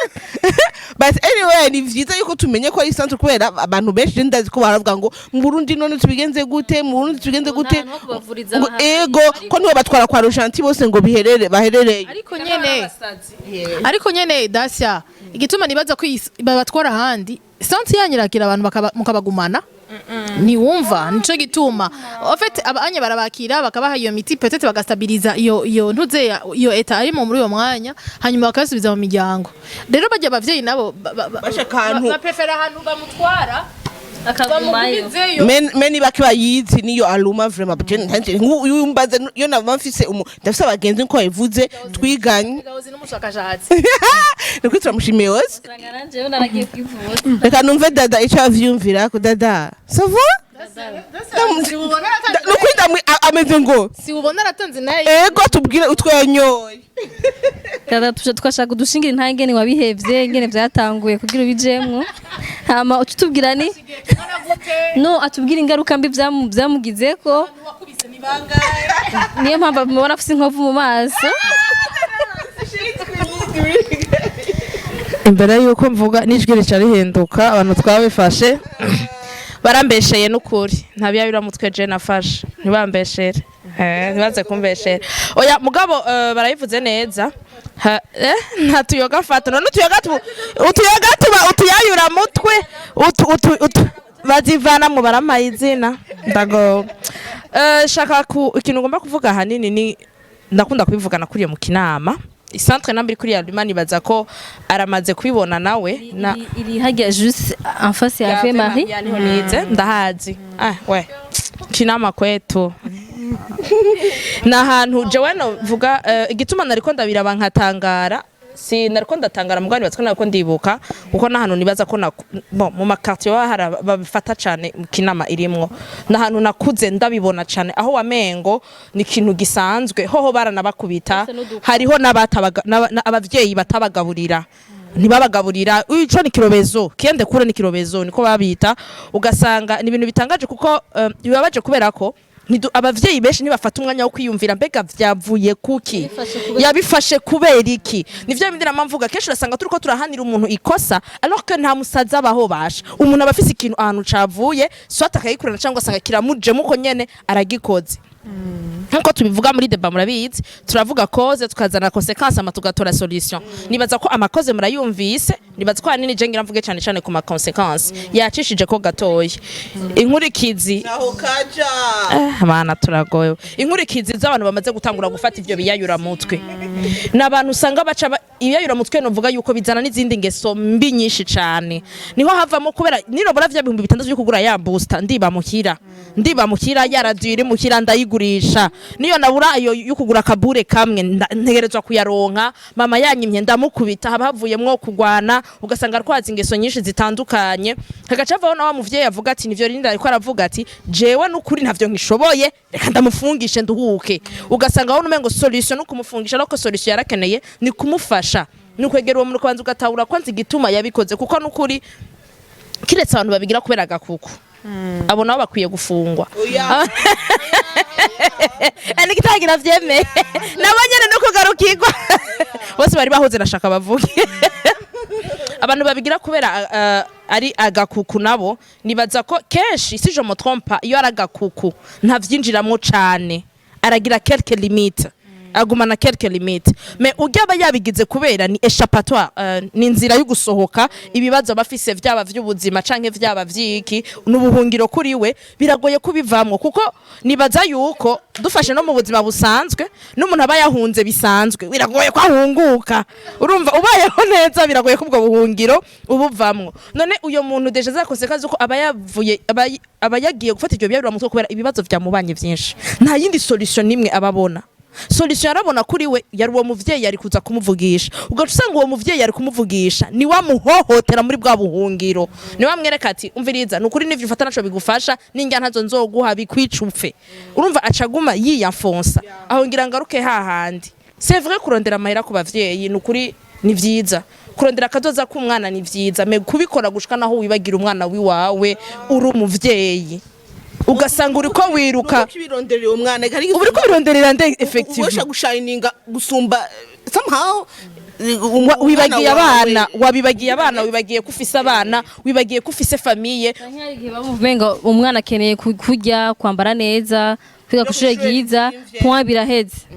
But anyway, ni vyiza yuko tumenye ko ari centre, kubera abantu benshi ndazi ko baravuga ngo mu Burundi none tubigenze gute, mu Burundi tubigenze gute? Ahantu ho kubavuriza Ngo bahari. ego ko nibo batwara kwa Rojanti bose ngo biherere baherereye. Ariko nyene Dacia, igituma nibaza ko babatwara ahandi, centre yanyu irakira abantu mukabagumana, ntiwumva? Nico gituma en fait abanye barabakira, bakabaha iyo miti, peut-être bagastabiliza iyo ntuze iyo état arimo muri uwo mwanya, hanyuma bakabasubiza mu miryango. Rero bajya abavyeyi nabo Basha akantu. Baprefera ahantu bamutwara. Akagumayo. Mais niba kiba yizi niyo aluma vraiment, je ntanje yumbaze yo naba mfise ndafise abagenzi nko babivuze twiganye. Gahozi n'umushakashatsi. Nukuri turamushimiye wose. Usanga nanje naragiye kwivuza. Reka numve dada ico avyumvira ko. Dada, ça va? Nukuri ameze ngo Si ubona aratanze naye. Ego, tubwire utwo yanyoye. Dada, tuje twashaka udushingira intahe ingene wabihevye, ingene vyatanguye kugira ubijemwo, hama uca utubwira ni no atubwira ingaruka mbi vyamugizeko, niyo mpamvu mubona afise inkovu mu maso. Imbere y'uko mvuga n'ijwi rica rihinduka. Abantu twabifashe barambesheye n'ukuri, nta biyayuramutwe je nafashe, ntibambeshere. Ntibaze kumbeshera, oya. Mugabo barabivuze neza. Nta tuyoga mfata none utuyoga tuba utuyayuramutwe utu bazivanamwo, barampaye izina ndagoba. Shaka ku ikintu ngomba kuvuga ahanini ni ndakunda kubivugana kuriya mu Kinama, icentre nambiri kuriya Ruma, nibaza ko aramaze kubibona nawe na Iri hajya juste en face ya Ave Marie. Ya, niho nize, ndahazi. Ah we, Kinama kwetu ni ahantu jewe novuga igituma nariko ndabiraba nkatangara, si nariko ndatangara mugabo nibaza ko nariko ndibuka, kuko n'ahantu nibaza ko bon, mu maquartier baba hari babifata cane mu Kinama irimwo, n'ahantu nakuze ndabibona cane, aho wamengo ni ikintu gisanzwe, hoho baranabakubita. Hariho n'abatabaga abavyeyi batabagaburira, ntibabagaburira. Ico ni kirobezo kiende kure, ni kirobezo niko babita. Ugasanga ni ibintu bitangaje kuko bibabaje kubera ko abavyeyi benshi ntibafata umwanya wo kwiyumvira mbega vyavuye kuki, yabifashe kubera iki. Nivyo bindi nama mvuga kenshi, urasanga turiko turahanira umuntu ikosa alors que nta musaza abaho basha. Umuntu aba afise ikintu ahantu cavuye, soit akagikurana cyangwa asanga kiramujemo uko nyene aragikoze. Nkuko tubivuga muri débat, murabizi, turavuga cause, tukazana conséquence, ama tugatora solution. Nibaza ko amacauses murayumvise, nibaza ko ahanini je ngira mvuge cyane cyane ku ma conséquences yacishije ko gatoya, inkurikizi. Aho kaja. Abana turagoye. Inkurikizi z'abantu bamaze gutangura gufata ivyo biyayura mutwe ni abantu usanga baca ibiyayura mutwe, novuga yuko bizana n'izindi ngeso mbi nyinshi cane. Niho havamo kubera nirobora vya 6000 byo kugura ya booster, ndiba muhira, ndiba muhira ya radio iri muhira ndayigurisha. Niyo nabura ayo yo kugura akabure kamwe, ntegerezwa kuyaronka. Mama yanyimye ndamukubita, haba havuyemwo kugwana, ugasanga arwaza ingeso nyinshi zitandukanye. Hagaca avaho na wa muvyeyi avuga ati nivyo Linda ariko aravuga ati jewe n'ukuri ntavyo nkishoboye, reka ndamufungishe nduhuke. Ugasanga aho umengo solution no kumufungisha, ariko solution yarakeneye ni kumufasha, ni ukwegera uwo muntu kubanza ugatahura ko nzi igituma yabikoze, kuko n'ukuri kiretse abantu babigira kubera agakuku, abo nabo bakwiye gufungwa. Nigitagira vyemeye nabo nyene no kugarukirwa bose bari bahoze nashaka bavuge abantu babigira kubera ari agakuku, nabo nibaza ko kenshi, si je me trompe, iyo ari agakuku ntavyinjiramwo cane, aragira quelques limites, agumana quelques limites. Mais urya aba yabigize kubera ni échappatoire, ni inzira yo gusohoka ibibazo aba afise, vyaba vy'ubuzima canke vyaba vyiki, n'ubuhungiro kuri we, biragoye kubivamwo. Kuko nibaza yuko dufashe no mu buzima busanzwe, n'umuntu aba yahunze bisanzwe biragoye ko ahunguka. Urumva ubayeho neza, biragoye ko ubwo buhungiro ubuvamwo. None uyo muntu déjà za conséquences uko aba yavuye, aba yagiye gufata ivyo biyarura mutwe kubera ibibazo vyamubanye vyinshi, nta yindi solution nimwe ababona. Solution yarabona kuri we yari uwo muvyeyi yari kuza kumuvugisha. Ugaca usanga uwo muvyeyi yari kumuvugisha ni wamuhohotera muri bwa buhungiro, ni wamwereka ati umviriza, ni ukuri n'ivyo ufata naco bigufasha, n'indya ntazo nzoguha, bikwica upfe. Urumva acaguma yiyafonsa aho. Ngira ngaruke hahandi, c'est vrai, kurondera amahera ku bavyeyi ni ukuri ni vyiza, kurondera akazoza k'umwana ni vyiza, mais kubikora gushika naho wibagira umwana wiwawe uri umuvyeyi, ugasanga uriko wiruka Ubironderera umwana. Uba uriko bironderera nde effectivement? Ubasha gushininga gusumba somehow Wibagiye abana, wabibagiye abana, wibagiye ko ufise abana, wibagiye ko ufise famille. Umenga umwana akeneye kurya, kwambara neza, kwiga ku ishure ryiza, point, biraheze.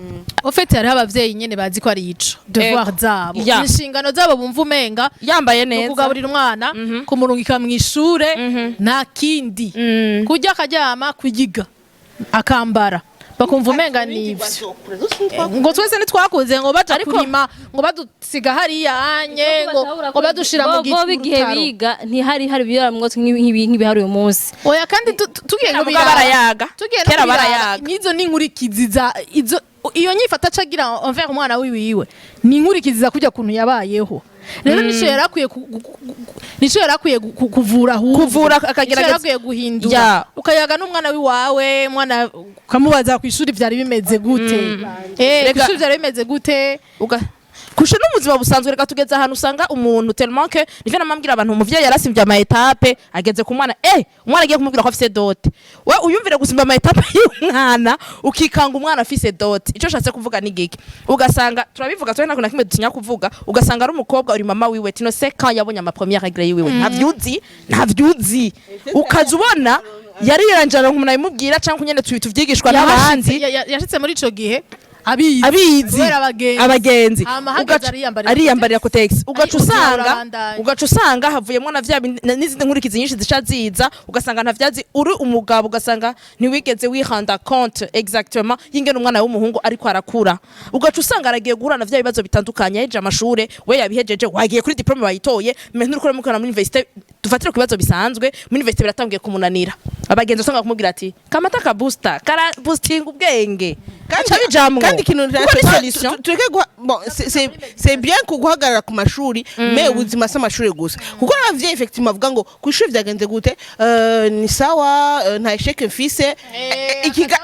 Au fait hariho abavyeyi nyene bazi ko ari ico devoir zabo, inshingano zabo, bumva umenga yambaye ni neza, ukugaburira umwana, kumurungika mu ishure, nta kindi, kurya akaryama, kuyiga akambara. Bakumva umenga ni ivyo, ngo twese ntitwakuze ngo baja kurima, ngo badusiga hariya anye, ngo badushira mu bo bigihe rutaro. Biga ntihari hari ibiyaramwo nk'ibihari uyu munsi. Oya, kandi tugiye Kera no muga barayaga. Tugiye no Kera kubiraba, barayaga. n'izo ni inkurikizi za izo iyo nyifata acagira envers umwana wiwiwe, ni inkurikizi za kujya kuntu yabayeho. Rero nico yarakwiye nico yarakwiye kuvura ahubwo. Kuvura, Nico akagerageza- yarakwiye guhindura. Ukayaga n'umwana wiwawe, umwana ukamubaza ku ishuri vyari bimeze gute, ku ishuri vyari bimeze gute. Kusha no muzima busanzwe, reka tugeze ahantu usanga umuntu tellement que nivyo namambwira abantu, umuvyeyi yarasimvye ama étapes, ageze ku mwana, umwana agiye kumubwira ko afise dot. We uyumvire gusimba ama étapes y'umwana, ukikanga umwana afise dot. Ico shatse kuvuga ni giki? Ugasanga turabivuga twe, nako na kimwe dutinya kuvuga. Ugasanga ari umukobwa, uri mama wiwe, tino se quand yabonye ama première règle yiwe, ntavyuzi, ntavyuzi. Ukaza ubona yari yaranjana umuntu abimubwira canke nyene tuvyigishwa n'abandi. Yashitse muri ico gihe abizi. Abizi. Kubera abagenzi. Abagenzi. Hama hageze ariyambarira. Ariyambarira Kotex, ugaca Ariko usanga urabandanya. ugaca usanga havuyemo na vya n'izindi nkurikizi nyinshi zica ziza. Ugasanga ntavyazi, uri umugabo, ugasanga ntiwigeze wihanda compte exactement y'ingene umwana w'umuhungu ariko arakura. Ugaca usanga aragiye guhura na vya bibazo bitandukanye, yahejeje amashure, we yabihejeje, wagiye kuri diplôme bayitoye, mais nturiko uramukora muri université. Dufatire ku bibazo bisanzwe, muri université biratangiye kumunanira. Abagenzi usanga kumubwira ati kamata ka booster kara boosting ubwenge, aca bijamwo. Kandi ikintu Kuko ni solution. Tureke bon, c'est bien ku guhagarara ku mashuri, mais ubuzima si amashuri gusa, kuko n'abavyeyi effectivement bavuga ngo ku ishuri vyagenze gute, ni sawa, nta échec mfise.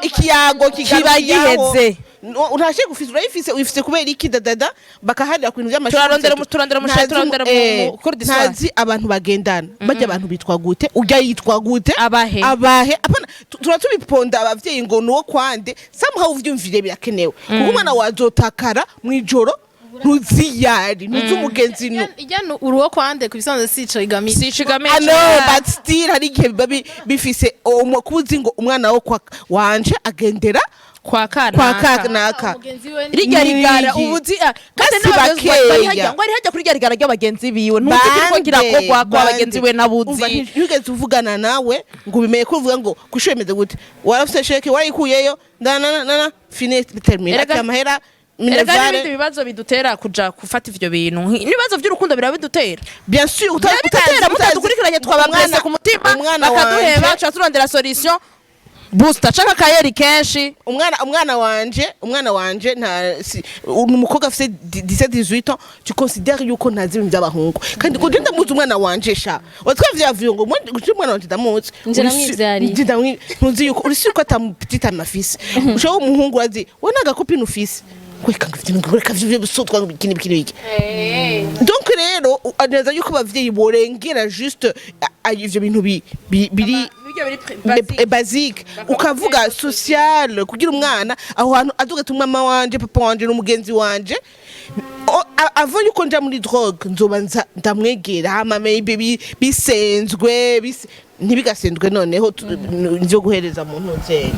Ikiyago Kiba giheze. Nta échec ufise, urayifise, uyifise kubera iki? Dadada bakaharira ku bintu vy'amashuri. Turarondera turarondera Ntazi turarondera mu cours du soir. Ntazi abantu bagendana bajya, abantu bitwa gute, ujya yitwa gute, Abahe. Abahe. Apana tuba tubiponda abavyeyi ngo nuwo kwande. Somehow uvyumvire birakenewe, kuko umwana wazotakara mw'ijoro, ntuziyari, ntuzi umugenzi nu Ijya uruwo kwande ku bisanzwe si ico igamije. Si ico igamije. I know, but still hari igihe biba bifise kuba uzi ngo umwana wo kwa wanje agendera kwa kwa kanaka. Kanaka. Mugenzi we Rirya rigara Niki. ubuzi kandi Basi n'abagenzi bari bakeya. hajya ngo ari hajya kuri rya rigara ry'abagenzi biwe, ntuzi kiriko kirakogwa kwa bagenzi we. Umva, Nabuzi. Ntigeze uvugana nawe ngo ubimenye ko uvuga ngo kw'ishuri bimeze gute, warafise échec, warayikuyeyo, ndanana fini terminé. Amahera Erega minerval. n'ibindi bibazo bidutera kuja gufata ivyo bintu, n'ibibazo vy'urukundo birabidutera. Bien sûr. Birabidutera mutadukurikiranye, twabaprese ku mutima Umwana bakaduheba, wanje tuca turondera solution booster canke akayeri kenshi. Umwana wanje nta si, ni umukobwa afise 17 18 ans, tu considères yuko ntazi ibintu by'abahungu, kandi ko ndamuzi umwana wanje sha watwavyavuye ngo umwana wanje ndamuzi. Nje namwivyariye. Nje ntuzi yuko uri sûr ko ata petite amafise ushobora umuhungu azi we nta gacopine ufise, reka ngo reka vyo bisutwa ngo bikini bikini biki. Donc rero neza yuko abavyeyi borengera juste ivyo bintu biri basique, ukavuga social kugira umwana aho hantu aduga ati mama wanje, papa wanje n'umugenzi wanje. Avant yuko nja muri drogue, nzoba nza ndamwegera, hama maybe bisenzwe ntibigasenzwe, noneho nzo guhereza mu ntuze.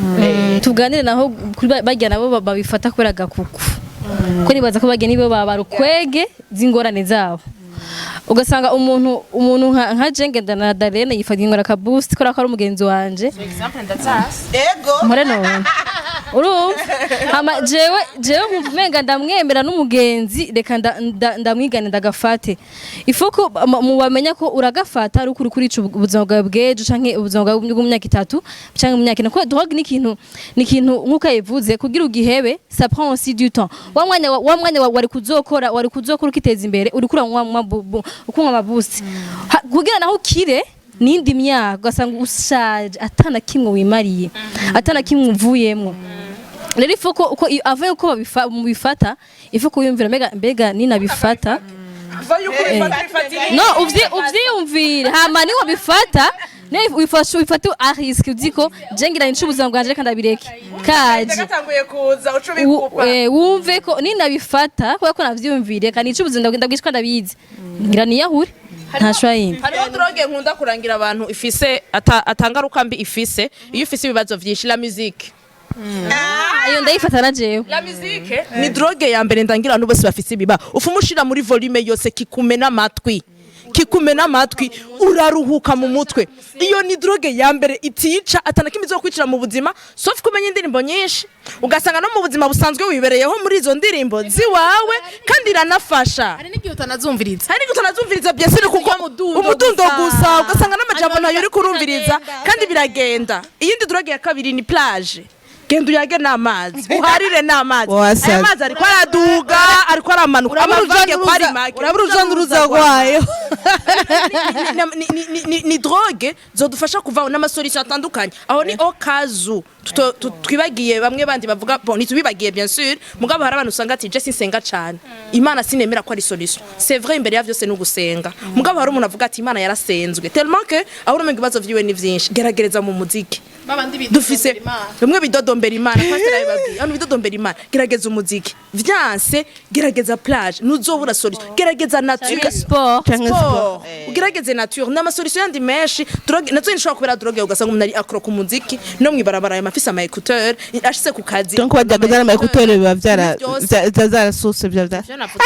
Tuganire naho kuri barya nabo babifata kubera agakuku, ko nibaza ko barya nibo babarukwege z'ingorane zabo. Ugasanga umuntu nka je ngenda na Darlene yifata ingora ka boost kubera ko ari umugenzi wanje. Ego. Mpore none urumva hama jewe nkumva umenga ndamwemera n'umugenzi, reka ndamwigane ndagafate. Ifo ko mubamenya ko uragafata ari ukuri kurica ubuzima bwawe bw'ejo canke ubuzima bwawe bw'imyaka 3 canke mu myaka 4, kuko drogue ni ikintu nk'uko yabivuze, kugira ugihebe ça prend aussi du temps. Wa mwanya wari kuzokora ukiteza imbere, uriko uranywa ukunywa amaboost. Kugira naho ukire nindi myaka, ugasanga ushaje atana kimwe wimariye, atana kimwe uvuyemwo. Rero ifo ko uko ava yuko mubifata, ifo kuyumvira mbega ninabifata no uvyiyumvire, hama ni wabifata ne wifashe wifate à risque, uzi ko je ngira nce ubuzima bwanje, reka ndabireke kaje. Gatanguye kuza uca Wumve ko ninabifata kubera ko navyiyumviriye kandi nice ubuzima ndabwishwa, ndabizi ngira niyahure nta shwa yindi. Hariho drogue nkunda kurangira abantu ifise atangaruka mbi ifise iyo ufise ibibazo vyinshi, la musique. Iyo ndayifata na jewe. La musique ni drogue ya mbere ndangira abantu bose bafise ibiba. Ufuma ushira muri volume yose, kikumena amatwi. Kikumena amatwi, uraruhuka mu mutwe. Iyo ni drogue ya mbere itica, atanakimwe zo kwicira mu buzima, sauf kumenya indirimbo nyinshi, ugasanga no mu buzima busanzwe wibereyeho muri izo ndirimbo ziwawe, kandi iranafasha. Hari n'igihe utanazumviriza. Hari n'igihe utanazumviriza, bien sûr, kuko umudundo umudundo gusa. Gusa ugasanga n'amajambo Hanyuma ntayo uri kurumviriza. bikagenda. Kandi biragenda. Iyindi drogue ya kabiri ni plage. Genda uyage n'amazi, uharire n'amazi. Wasaze. Aya mazi ariko araduga, ariko aramanuka, Urabura uruja ama vagues ko ari n'uruza- make. Urabura uruja n'uruza rwayo. Ni drogue zodufasha kuvaho n'ama solutions atandukanye. Aho ni okazu twibagiye bamwe bandi bavuga, bon, ntitubibagiye bien sûr, mugabo hari abantu usanga ati: "Je sinsenga cane, Imana sinemera ko ari solution." C'est vrai, imbere ya vyose ni ugusenga, mugabo hari umuntu avuga ati: "Imana yarasenzwe tellement que aho umenga ibibazo vyiwe ni vyinshi." Geragereza mu muziki. Babandi. Dufise bimwe bidodombera Imana, pastor yababwiye abantu bidodombera Imana. Gerageza umuziki, vyanse gerageza plage, ntuzobura solution. Gerageza nature. Sport. Canke Sport, ugerageze nature n'ama solutions yandi menshi. Drogue nazo nishobora kubera drogue, ugasanga umuntu ari accro ku muziki, no mwibarabara ayo mafise ama écouteurs, ashitse ku kazi. Donc bajyaga n'ama écouteurs, biba vyara Byose. Zarasuse vya Ivyo navuze.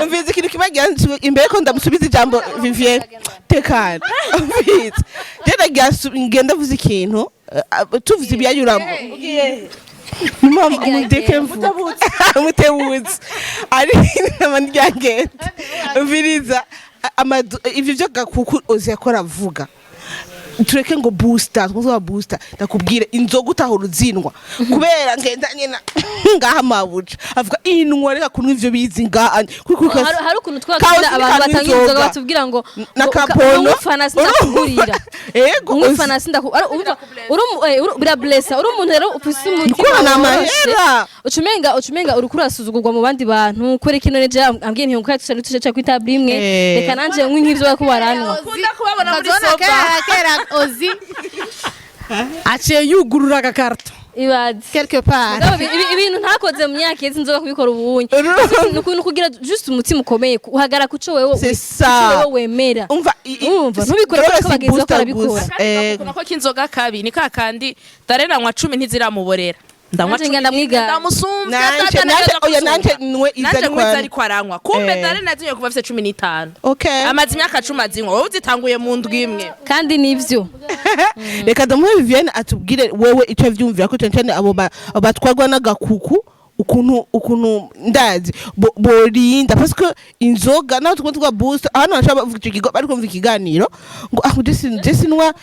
Umvize ikintu kibagira imbere ko ndamusubiza ijambo Vivien, tekana. Umvize, je nagira ngenda mvuze ikintu, tuvuze ibyanyuramo. Mama, mundeke mvuge, mutebutse ari nama ndyagenda. Umviriza, ivyo vyo gakuku ozi yakora avuga, tureke ngo booster, twumva booster. Ndakubwira, inzoga utahora uzinwa kubera ngendanye na ngaha mabuja avuga inwa, reka kunywa ivyo bizi ngaha. Hari ukuntu twakunda abantu batanga inzoga batubwira ngo Na ngo kapono. Umufana sindakugurira. Ego. Umufana sindaku urumva birablessa, uri umuntu rero ufise umutima Ndikubona woroshe. Amahera. Ucumenga uriko urasuzugurwa mu bandi bantu kubera kino neje ambwiye nti ngo tuce kuri table imwe. Reka nanje nkwe nk'ivyo bariko baranwa. Ukunda kubabona muri Ukazona soba. Kera kera ozi Aciye yugurura agakarito. Ibaze. Quelque part. Mugabo ibintu ntakoze mu myaka iheze nzoba kubikora ubunye. Ni ukuntu kugira just umutima ukomeye, uhagara kuco wewe C'est kuco ça. wewe wemera. Umva, Umva, ntubikore drogue kubera ko si bagenzi bako booster barabikora. gusa. Ego. Nako k'inzoga kabi ni kakandi darena cumi ntiziramubborera, ndanywa Nanje 11. Ndamwigana. Ndamusumbya. Nanje Dada. Nanje oya, nanje nwe iza Nanje ariko nkwiza ariko aranywa kumbe. Darena yazinyoye kuva afise 15. Amaze imyaka 10 azinywa, wowe uzitanguye mu ndwi imwe. Kandi nivyo. Reka ndamuhe Vivienne atubwire wewe icyo avyumvira ko cyane cyane abo batwarwa n'agakuku, ukuntu ndazi borinda, parce que inzoga naho tukaba twa booster hano bashobora bavuga icyo kigo bari kumva ikiganiro ngo ah, jesi nwa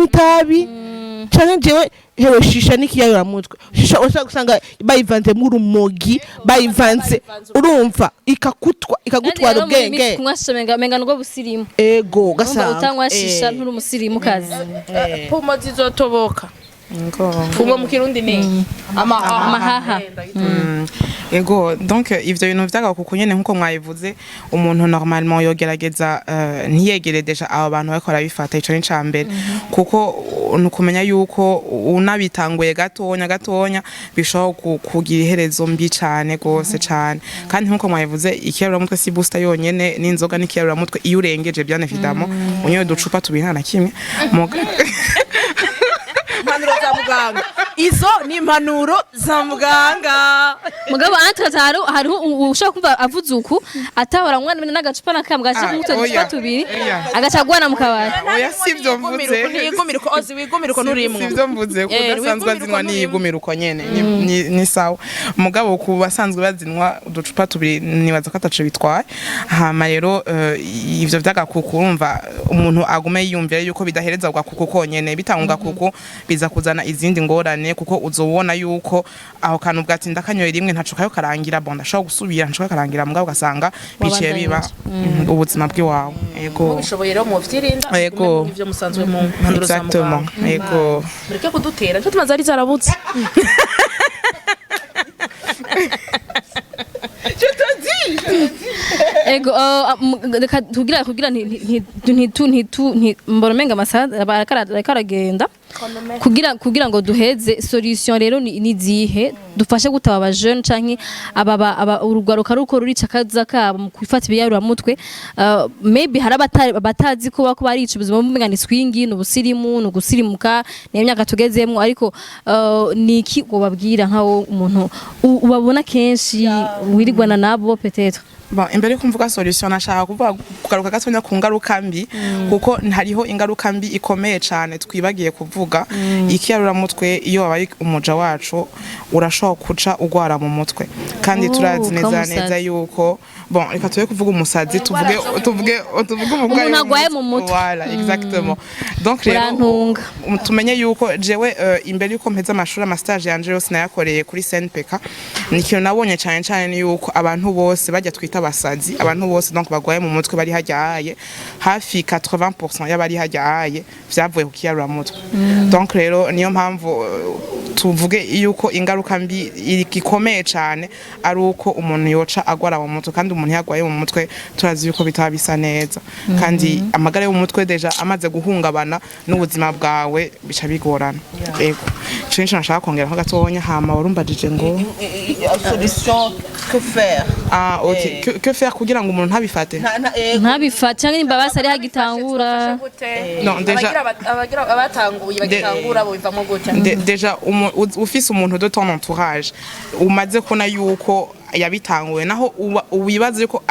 itabi canke jewe hewe shisha n'ikiyayura mutwe. Shisha ushobora gusanga bayivanze urumogi, bayivanze, urumva, ikakutwa ikagutwara Kandi rero muri iyi minsi ubwenge. Kunywa shisha menga nubwo busirimu. Ego. Urumva, Ugasanga utanywa shisha nturi umusirimu kazi. Poumons zizotoboka. Poumons mu Kirundi ni amahaha. Amahaha. Ego, donc ivyo bintu vy'agakuku nyene nkuko mwabivuze, umuntu normalement yogerageza ntiyegere déjà abo bantu bariko barabifata. Ico ni ca mbere, kuko ni ukumenya yuko unabitanguye gatonya gatonya bishobora kugira iherezo mbi cane gose cane. Kandi nkuko mwabivuze, ikiyarura si booster yonyene, n'inzoga n'ikiyarura iyo urengeje, bien évidemment, unyoye uducupa tubiri nta na kimwe. Impanuro za muganga, izo ni impanuro za muganga. Mugabo entre hariho ushobora kumva avuze uku atahora anywa n'agacupa na kamwe gaca Ah, kumutwe uducupa oya. tubiri, Oya. agaca agwana mu kabari. Oya, sivyo mvuze. Ntiyigumira uko ozi, wigumira uko nturimwo. Sivyo mvuze ko udasanzwe wigumira azinwa uko nturimwo. Niyigumira uko nyene ni sawa, mugabo ku basanzwe bazinwa uducupa tubiri nibaza ko ataco bitwaye. Hama rero ivyo vy'agakuku, urumva, umuntu agume yiyumvira yuko bidahereza ku gakuku konyene. Bitanga gakuku biza kuzana izindi ngorane, kuko uzobona yuko aho kantu bwati ndakanyoye rimwe ntaco kayo karangira, bon, ndashobora gusubira, ntaco kayo karangira, mugabo ugasanga biciye biba ubuzima bw'iwawe. Ego. Mubishoboye rero muvyirinda. Ego. Ivyo musanzwe mu mpanuro za Exactement. muganga. Ego. Mureke kudutera nico tumaze ari zarabutse. Ego, reka kugira ntitu mbona umenga amasaha ariko aragenda kugira ngo duheze. Solution rero ni zihe dufashe gutaba aba jeune canke aba urugwaruka ruko rurica akaza kabo mu kwifata ibiyarura mutwe? Maybe hari abatazi ko bako barica ubuzima, bumenga ni swingi, ni ubusirimu, ni ugusirimuka, ni imyaka tugezemwo, ariko ni iki wobabwira nkawo umuntu ubabona kenshi wirigwana nabo peut-être? Bon, imbere yuko mvuga solution, nashaka kuvuga, kugaruka gatonya ku ngaruka mbi, kuko hariho ingaruka mbi ikomeye cane twibagiye kuvuga. Ikiyayuramutwe, iyo wabaye umuja wacu, urashobora kuca ugwara mu mutwe, kandi Oh, turazi neza ukamusazi. neza yuko, bon, reka tube kuvuga umusazi, tuvuge umurwayi. Umuntu agwaye mu mutwe. Voilà, exactement. Donc rero Urantunga. Tumenye yuko jewe, imbere yuko mpeza amashuri, ama stage yanje yose nayakoreye kuri CNPK. Ni ikintu nabonye cyane cyane, ni yuko abantu bose bajya twita abasazi, abantu bose donc bagwaye mu mutwe bari hajyaye, hafi 80% y'abari hajyaye vyavuye ku kiyayuramutwe. Donc rero niyo mpamvu tuvuge yuko ingaruka mbi ikomeye cyane ari uko umuntu yoca agwara mu mutwe, kandi umuntu yagwaye mu mutwe turazi yuko bitaba bisa neza, kandi amagara yo mu mutwe déjà amaze guhungabana, n'ubuzima bwawe bica bigorana. Ego, ico nico nashaka kongeraho gatonya. Hama warumbajije ngo Solution, que faire? Ah, ok. Que faire kugira ngo umuntu ntabifate? Ntabifate cyangwa imbabasi ari hagitangura. Non, déjà Abagira abatanguye bagitangura bo bivamo gute? Déjà ufise umuntu de ton entourage umaze kubona yuko yabitanguye, naho wibaza yuko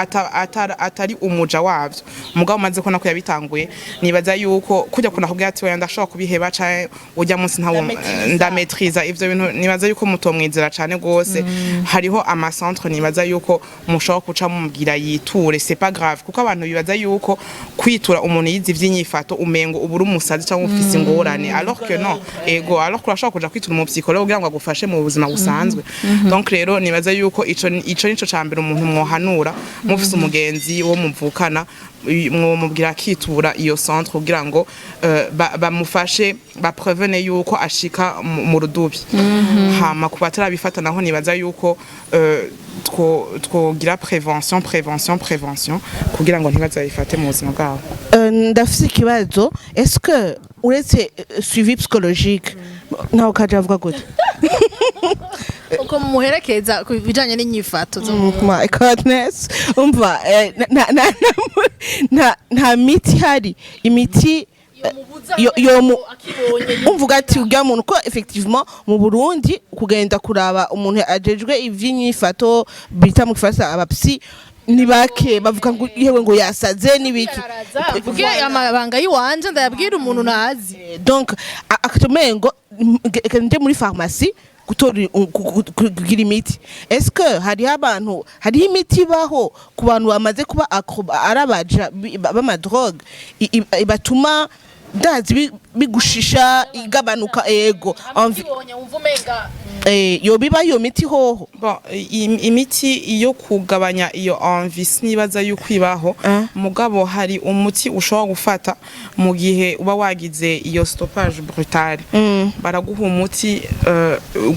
atari umuja wavyo, mugabo umaze kubona ko yabitanguye, nibaza yuko kujya kuna kubwira ati: "Oya, ndashobora kubiheba," canke ujya munsi ntawo ndametriza ivyo bintu, nibaza yuko mutomwizera cane gose. Hariho ama centre, nibaza yuko mushobora kuca mumubwira yiture. C'est pas grave, kuko abantu bibaza yuko kwitura umuntu yize ivy'inyifato umengo ubura umusazi cyangwa ufise ingorane, alors que non. Ego, alors que urashobora kuja kwitura umu psychologue kugira ngo agufashe mu buzima busanzwe. Donc rero nibaza yuko ico nico ca mbere umuntu mwohanura: mufise umugenzi wo muvukana, mwomubwira akitura iyo centre kugira ngo bamufashe, baprevene yuko ashika mu rudubi. Hama ku batarabifata naho, nibaza yuko twogira prévention, prévention, prévention, kugira ngo ntibazabifate mu buzima bwabo. Ndafise ikibazo: est-ce que uretse suivi psychologique, ntawe kaje avuga gute? Uko mumuherekeza ku bijanye n'inyifato zo mu My goodness, umva, nta miti ihari, imiti yo umvuga ati ujya muntu ko effectivement mu Burundi kugenda kuraba umuntu ajejwe ivy'inyifato, bita mu gifaransa aba psy, ni bake. Bavuga ngo yewe, ngo yasaze n'ibiki. Mvuge amabanga y'iwanje ndayabwira umuntu ntazi? Donc akatumengo nje muri pharmacie gutora kugira imiti. Est-ce que hariho abantu, hariho imiti ibaho ku bantu bamaze kuba arabaja b'ama drogue, ibatuma ndazi bigushisha igabanuka? Ego. Wumva umenga Yobiba iyo miti hoho? Bon, imiti yo kugabanya iyo envie sinibaza yuko ibaho. Mugabo hari umuti ushobora gufata mu gihe uba wagize iyo stoppage brutale. Baraguha umuti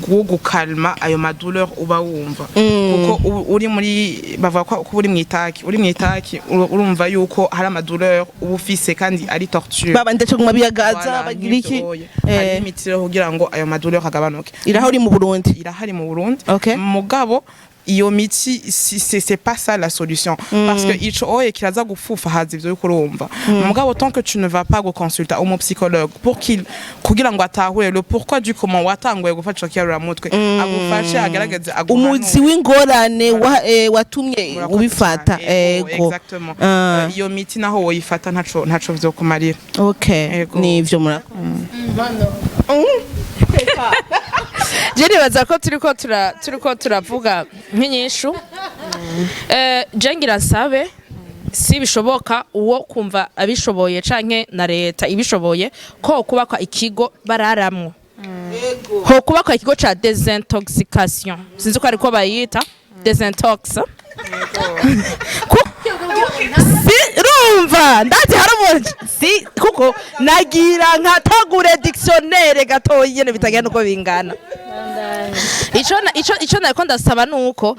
wo gukalma ayo ma douleur uba wumva, kuko uri muri, bavuga ko uri mwitaki, uri mwitaki, urumva yuko hari ama douleur uba ufise kandi ari torture. Baba ndetse guma biyagaza. Voilà, bagira iki? nk'ivyo oye. Hari imiti rero kugira ngo ayo ma douleur agabanuke. Irahari mu Burundi? Irahari mu Burundi. Okay. Mugabo iyo miti c'est pas ça la solution, parce que ico oye kiraza gufufa haza ivyo uriko urumva. Mugabo tant que tu ne vas pas go consulter umu psychologue pour qu'il kugira ngo atahure le pourquoi du comment watanguye gufata ico kiyayuramutwe, agufashe, agerageze aguhanure. Umuzi w'ingorane watumye Murakoze ubifata. cane. Ego, Ego. exactement. Ah. Iyo miti naho woyifata ntaco vyokumarira. Okay. Ego. Nivyo, murakoze. Je nibaza ko turiko turavuga nk'inyishu. Je ngira nsabe, si bishoboka, uwo kumva abishoboye canke na leta ibishoboye, ko kubakwa ikigo bararamwo, ho kubakwa ikigo ca désintoxication, sinzi ko ariko bayita désintox. Si rumva ndazi hari umuntu si kuko nagira nkatagure dictionnaire gatoyi nyene bitagenda uko bingana. Ico nariko ndasaba nuko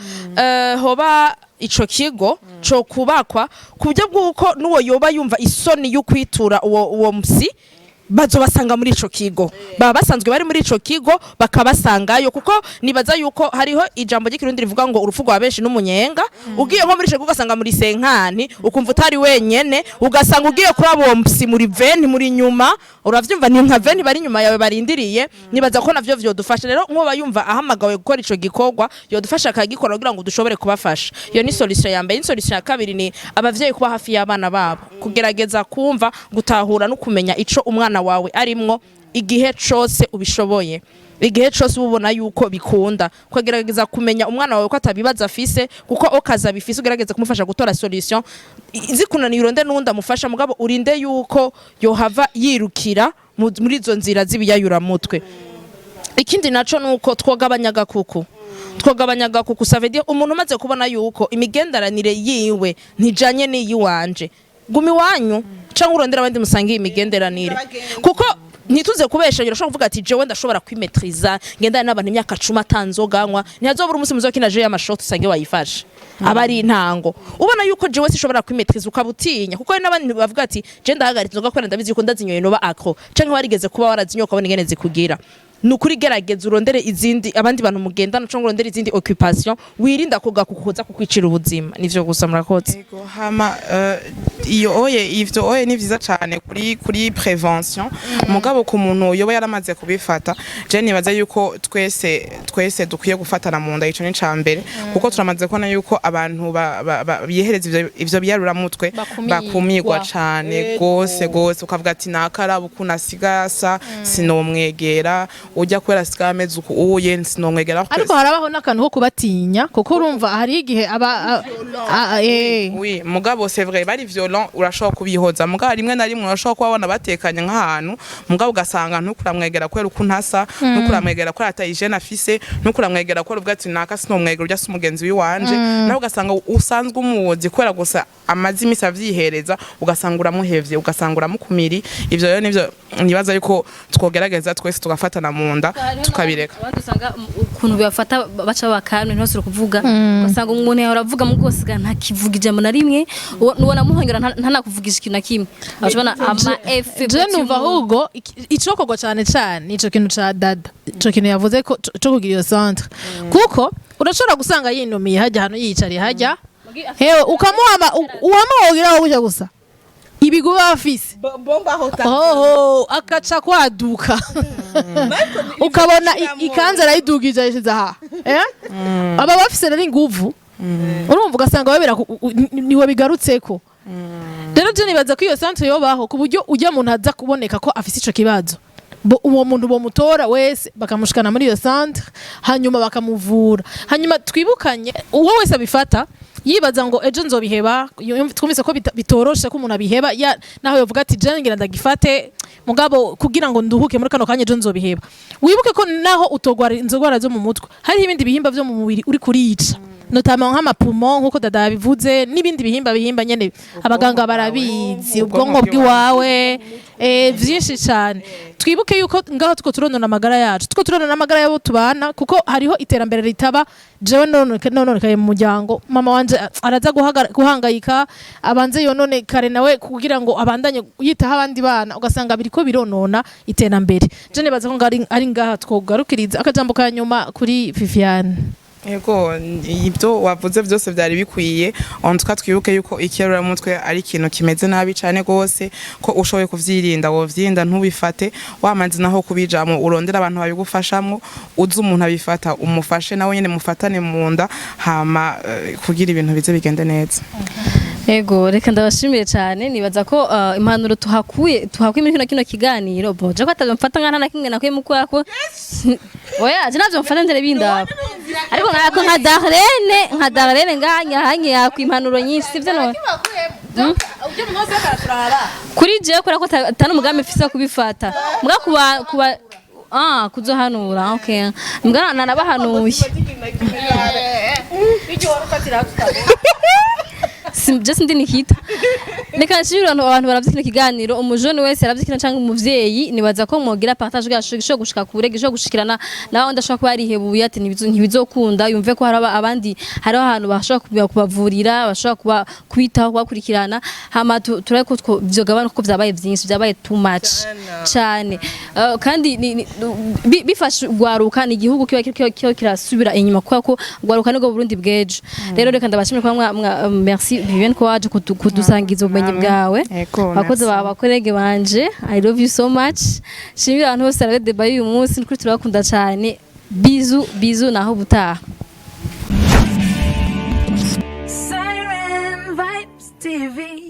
hoba ico kigo co kubakwa ku buryo bw'uko n'uwo yoba yumva isoni yo kwitura uwo musi. Bazobasanga muri ico kigo, baba basanzwe bari muri ico kigo, bakabasangayo, kuko nibaza yuko hariho ijambo ry'Ikirundi rivuga ngo urupfu rwa benshi n'umunyenga. Ugiye nko muri ico kigo ugasanga muri cinquante, ukumva utari wenyene, ugasanga ugiye kuri abo mpsi muri 20 muri nyuma, uravyumva, ni nka 20 bari inyuma yawe barindiriye. Nibaza ko navyo vyodufasha. Rero nkuba yumva ahamagawe gukora ico gikorwa, yodufasha akagikora kugira ngo dushobore kubafasha. Iyo ni solution ya mbere. Ni solution ya kabiri ni abavyeyi kuba hafi y'abana babo, kugerageza kumva, gutahura no kumenya ico umwana wawe arimwo igihe cose ubishoboye, igihe cose uba ubona yuko bikunda, ukagerageza kumenya umwana wawe ko atabibaza afise, kuko okaza bifise ugerageza kumufasha gutora solution. Zikunaniye uronde n'uwundi amufasha, mugabo urinde yuko yohava yirukira muri izo nzira z'ibiyayuramutwe. Ikindi naco nuko twogabanya agakuku, twogabanya agakuku. Ça veut dire umuntu umaze kubona yuko imigenderanire yiwe ntijanye n'iyiwanje, guma iwanyu canke urondera abandi musangiye imigenderanire, kuko ntituze kubesha. Urashobora kuvuga ati jewe ndashobora kwimetriza, ngendana n'abantu imyaka 10 atanzoga nywa, ntihazobura umunsi muzokina jeu y'amashoti usange wayifashe. Aba ari intango ubona yuko jewe sishobora kwimetriza, ukaba utinya, kuko hari n'abandi bavuga ati je ndahagaritse inzoga kubera ndabizi yuko ndazinyoye noba accro, canke warigeze kuba warazinyoye ukabona ingene zikugira. Ni ukuri gerageza urondere izindi, abandi bantu mugendana, cyangwa urondere izindi occupation, wirinda kugakukuza kukwicira ubuzima. Nivyo gusa, murakoze. Ego, hama iyo oye, ivyo oye ni vyiza cane kuri prévention, mugabo ku muntu yoba yaramaze kubifata, je nibaza yuko twese dukwiye gufatana mu nda. Ico ni ca mbere, kuko turamaze kubona yuko abantu bihereza ivyo biyaruramutwe Bakumirwa. Bakumirwa cane gose gose, ukavuga ati nakaraba ukuntu asigasa sinomwegera, ujya kubera asigaye ameze uku uye sinomwegera. Ariko harabaho n'akantu ko kubatinya, kuko urumva hari igihe aba. Oui, mugabo c'est vrai, bari violent urashobora kubihoza, mugabo rimwe na rimwe urashobora kuba wabona batekanye nk'ahantu, mugabo ugasanga ntukuramwegera kubera ukuntu asa, ntukuramwegera kubera ata hygiène afise, ntukuramwegera kubera uvuga ati naka sinomwegera, urya si umugenzi wiwanje. Nawe ugasanga usanzwe umuzi, kubera gusa amaze imisi avyihereza, ugasanga uramuhevye, ugasanga uramukumiri. Ivyo rero nivyo nibaza yuko twogerageza twese tugafatana mu nda, tukabireka. Abandi usanga ukuntu bibafata baca bakamwe ntibasubire kuvuga, ugasanga umuntu yahora avuga mu rwose ntakivuga ijambo na rimwe, ubona muhongera ntanakuvugisha ikintu na kimwe, abona ama effets. Je numva ahubwo icokorwa cane cane ico kintu ca dada, ico kintu yavuze ko co kugira iyo centre, kuko urashobora gusanga yinumiye hajya hano, yiyicariye hajya hewe, ukamuhama uwama wogira gutya gusa ibiguba afise bomba aho. Oho, akaca kwaduka, ukabona ikanzu arayidugije, ayishize aha, eh? Aba bafise rero inguvu, urumva, ugasanga babera niwe bigarutseko. Rero je nibaza ko iyo centre yobaho, ku buryo ujya muntu aza kuboneka ko afise ico kibazo, uwo muntu bomutora wese bakamushikana muri iyo centre, hanyuma bakamuvura. Hanyuma twibukanye, uwo wese abifata yibaza ngo ejo nzobiheba, twumvise ko bitoroshe ko umuntu abiheba, naho yovuga ati je ngira ndagifate mugabo kugira ngo nduhuke muri kano kanya, ejo nzobiheba. Wibuke ko naho utogwara inzogwara zo mu mutwe, hariho ibindi bihimba vyo mu mubiri uri kurica, notamment nk'amapoumons nk'uko dada yabivuze, n'ibindi bihimba nyene abaganga barabizi, ubwonko bw'iwawe, vyinshi cyane. Twibuke yuko ngaho tuko turonona amagara yacu, tuko turonona amagara y'abo tubana, kuko hariho iterambere ritaba jewe nononekaye mu muryango. Mama wanje araza guhangayika, abanze yonone kare nawe kugira ngo abandanye yitaho abandi bana, ugasanga biriko bironona iterambere. Je nibaza ko ari ngaha twogarukiriza. Akajambo ka nyuma kuri Viviane. Ego, ibyo wavuze byose byari bikwiye. En tout cas twibuke yuko ikiyaruramutwe ari ikintu kimeze nabi cyane gose, ko ushoboye kuvyirinda wovyirinda, ntubifate. Wamanze naho kubijamo, urondera abantu babigufashamwo, uzi umuntu abifata umufashe, nawe nyene mufatane mu nda, hama kugira ibintu bize bigende neza. Ego, reka ndabashimiye cyane. Nibaza ko impanuro tuhakuye muri kino kiganiro, boje ko atavyo mfata nka na kimwe nakuye mu kwako. Oya, je navyo mfata ndere bindaba, ariko nkako nka Darlene nganya hanye yakwa impanuro nyinshi, sivyo? None kuri jewe kubera ko atari umugambi mfise wo kubifata, mbwa kuba kuzohanura, okay, mbwa nanabahanuye. Je sindi Nikita. Reka nshimire abantu baravye kino kiganiro. Umujene wese yaravye kino canke umuvyeyi, nibaza ko mwogira partage bwacu gishobora gushika kure, gishobora gushikirana nawe ndashobora kuba yarihebuye ati ntibizokunda, yumve ko hari abandi, hariho ahantu bashobora kubavurira, bashobora kubitaho, kubakurikirana. Hama turabe ko vyogabanuka, kuko vyabaye vyinshi, vyabaye too much cane. Kandi bifasha ugwaruka, ni igihugu kiba kiriko kirasubira inyuma, kubera ko ugwaruka nibwo Burundi bw'ejo. Rero reka ndabashimire kuba merci Vivienne ko waje kudusangiza ubumenyi Namwe. bwawe. Ego, Abakozi merci. ba bakorege banje, I love you so much. Shimira abantu bose barabe débat y'uyu munsi, nukuri turabakunda cyane. Bisous bisous, naho ubutaha.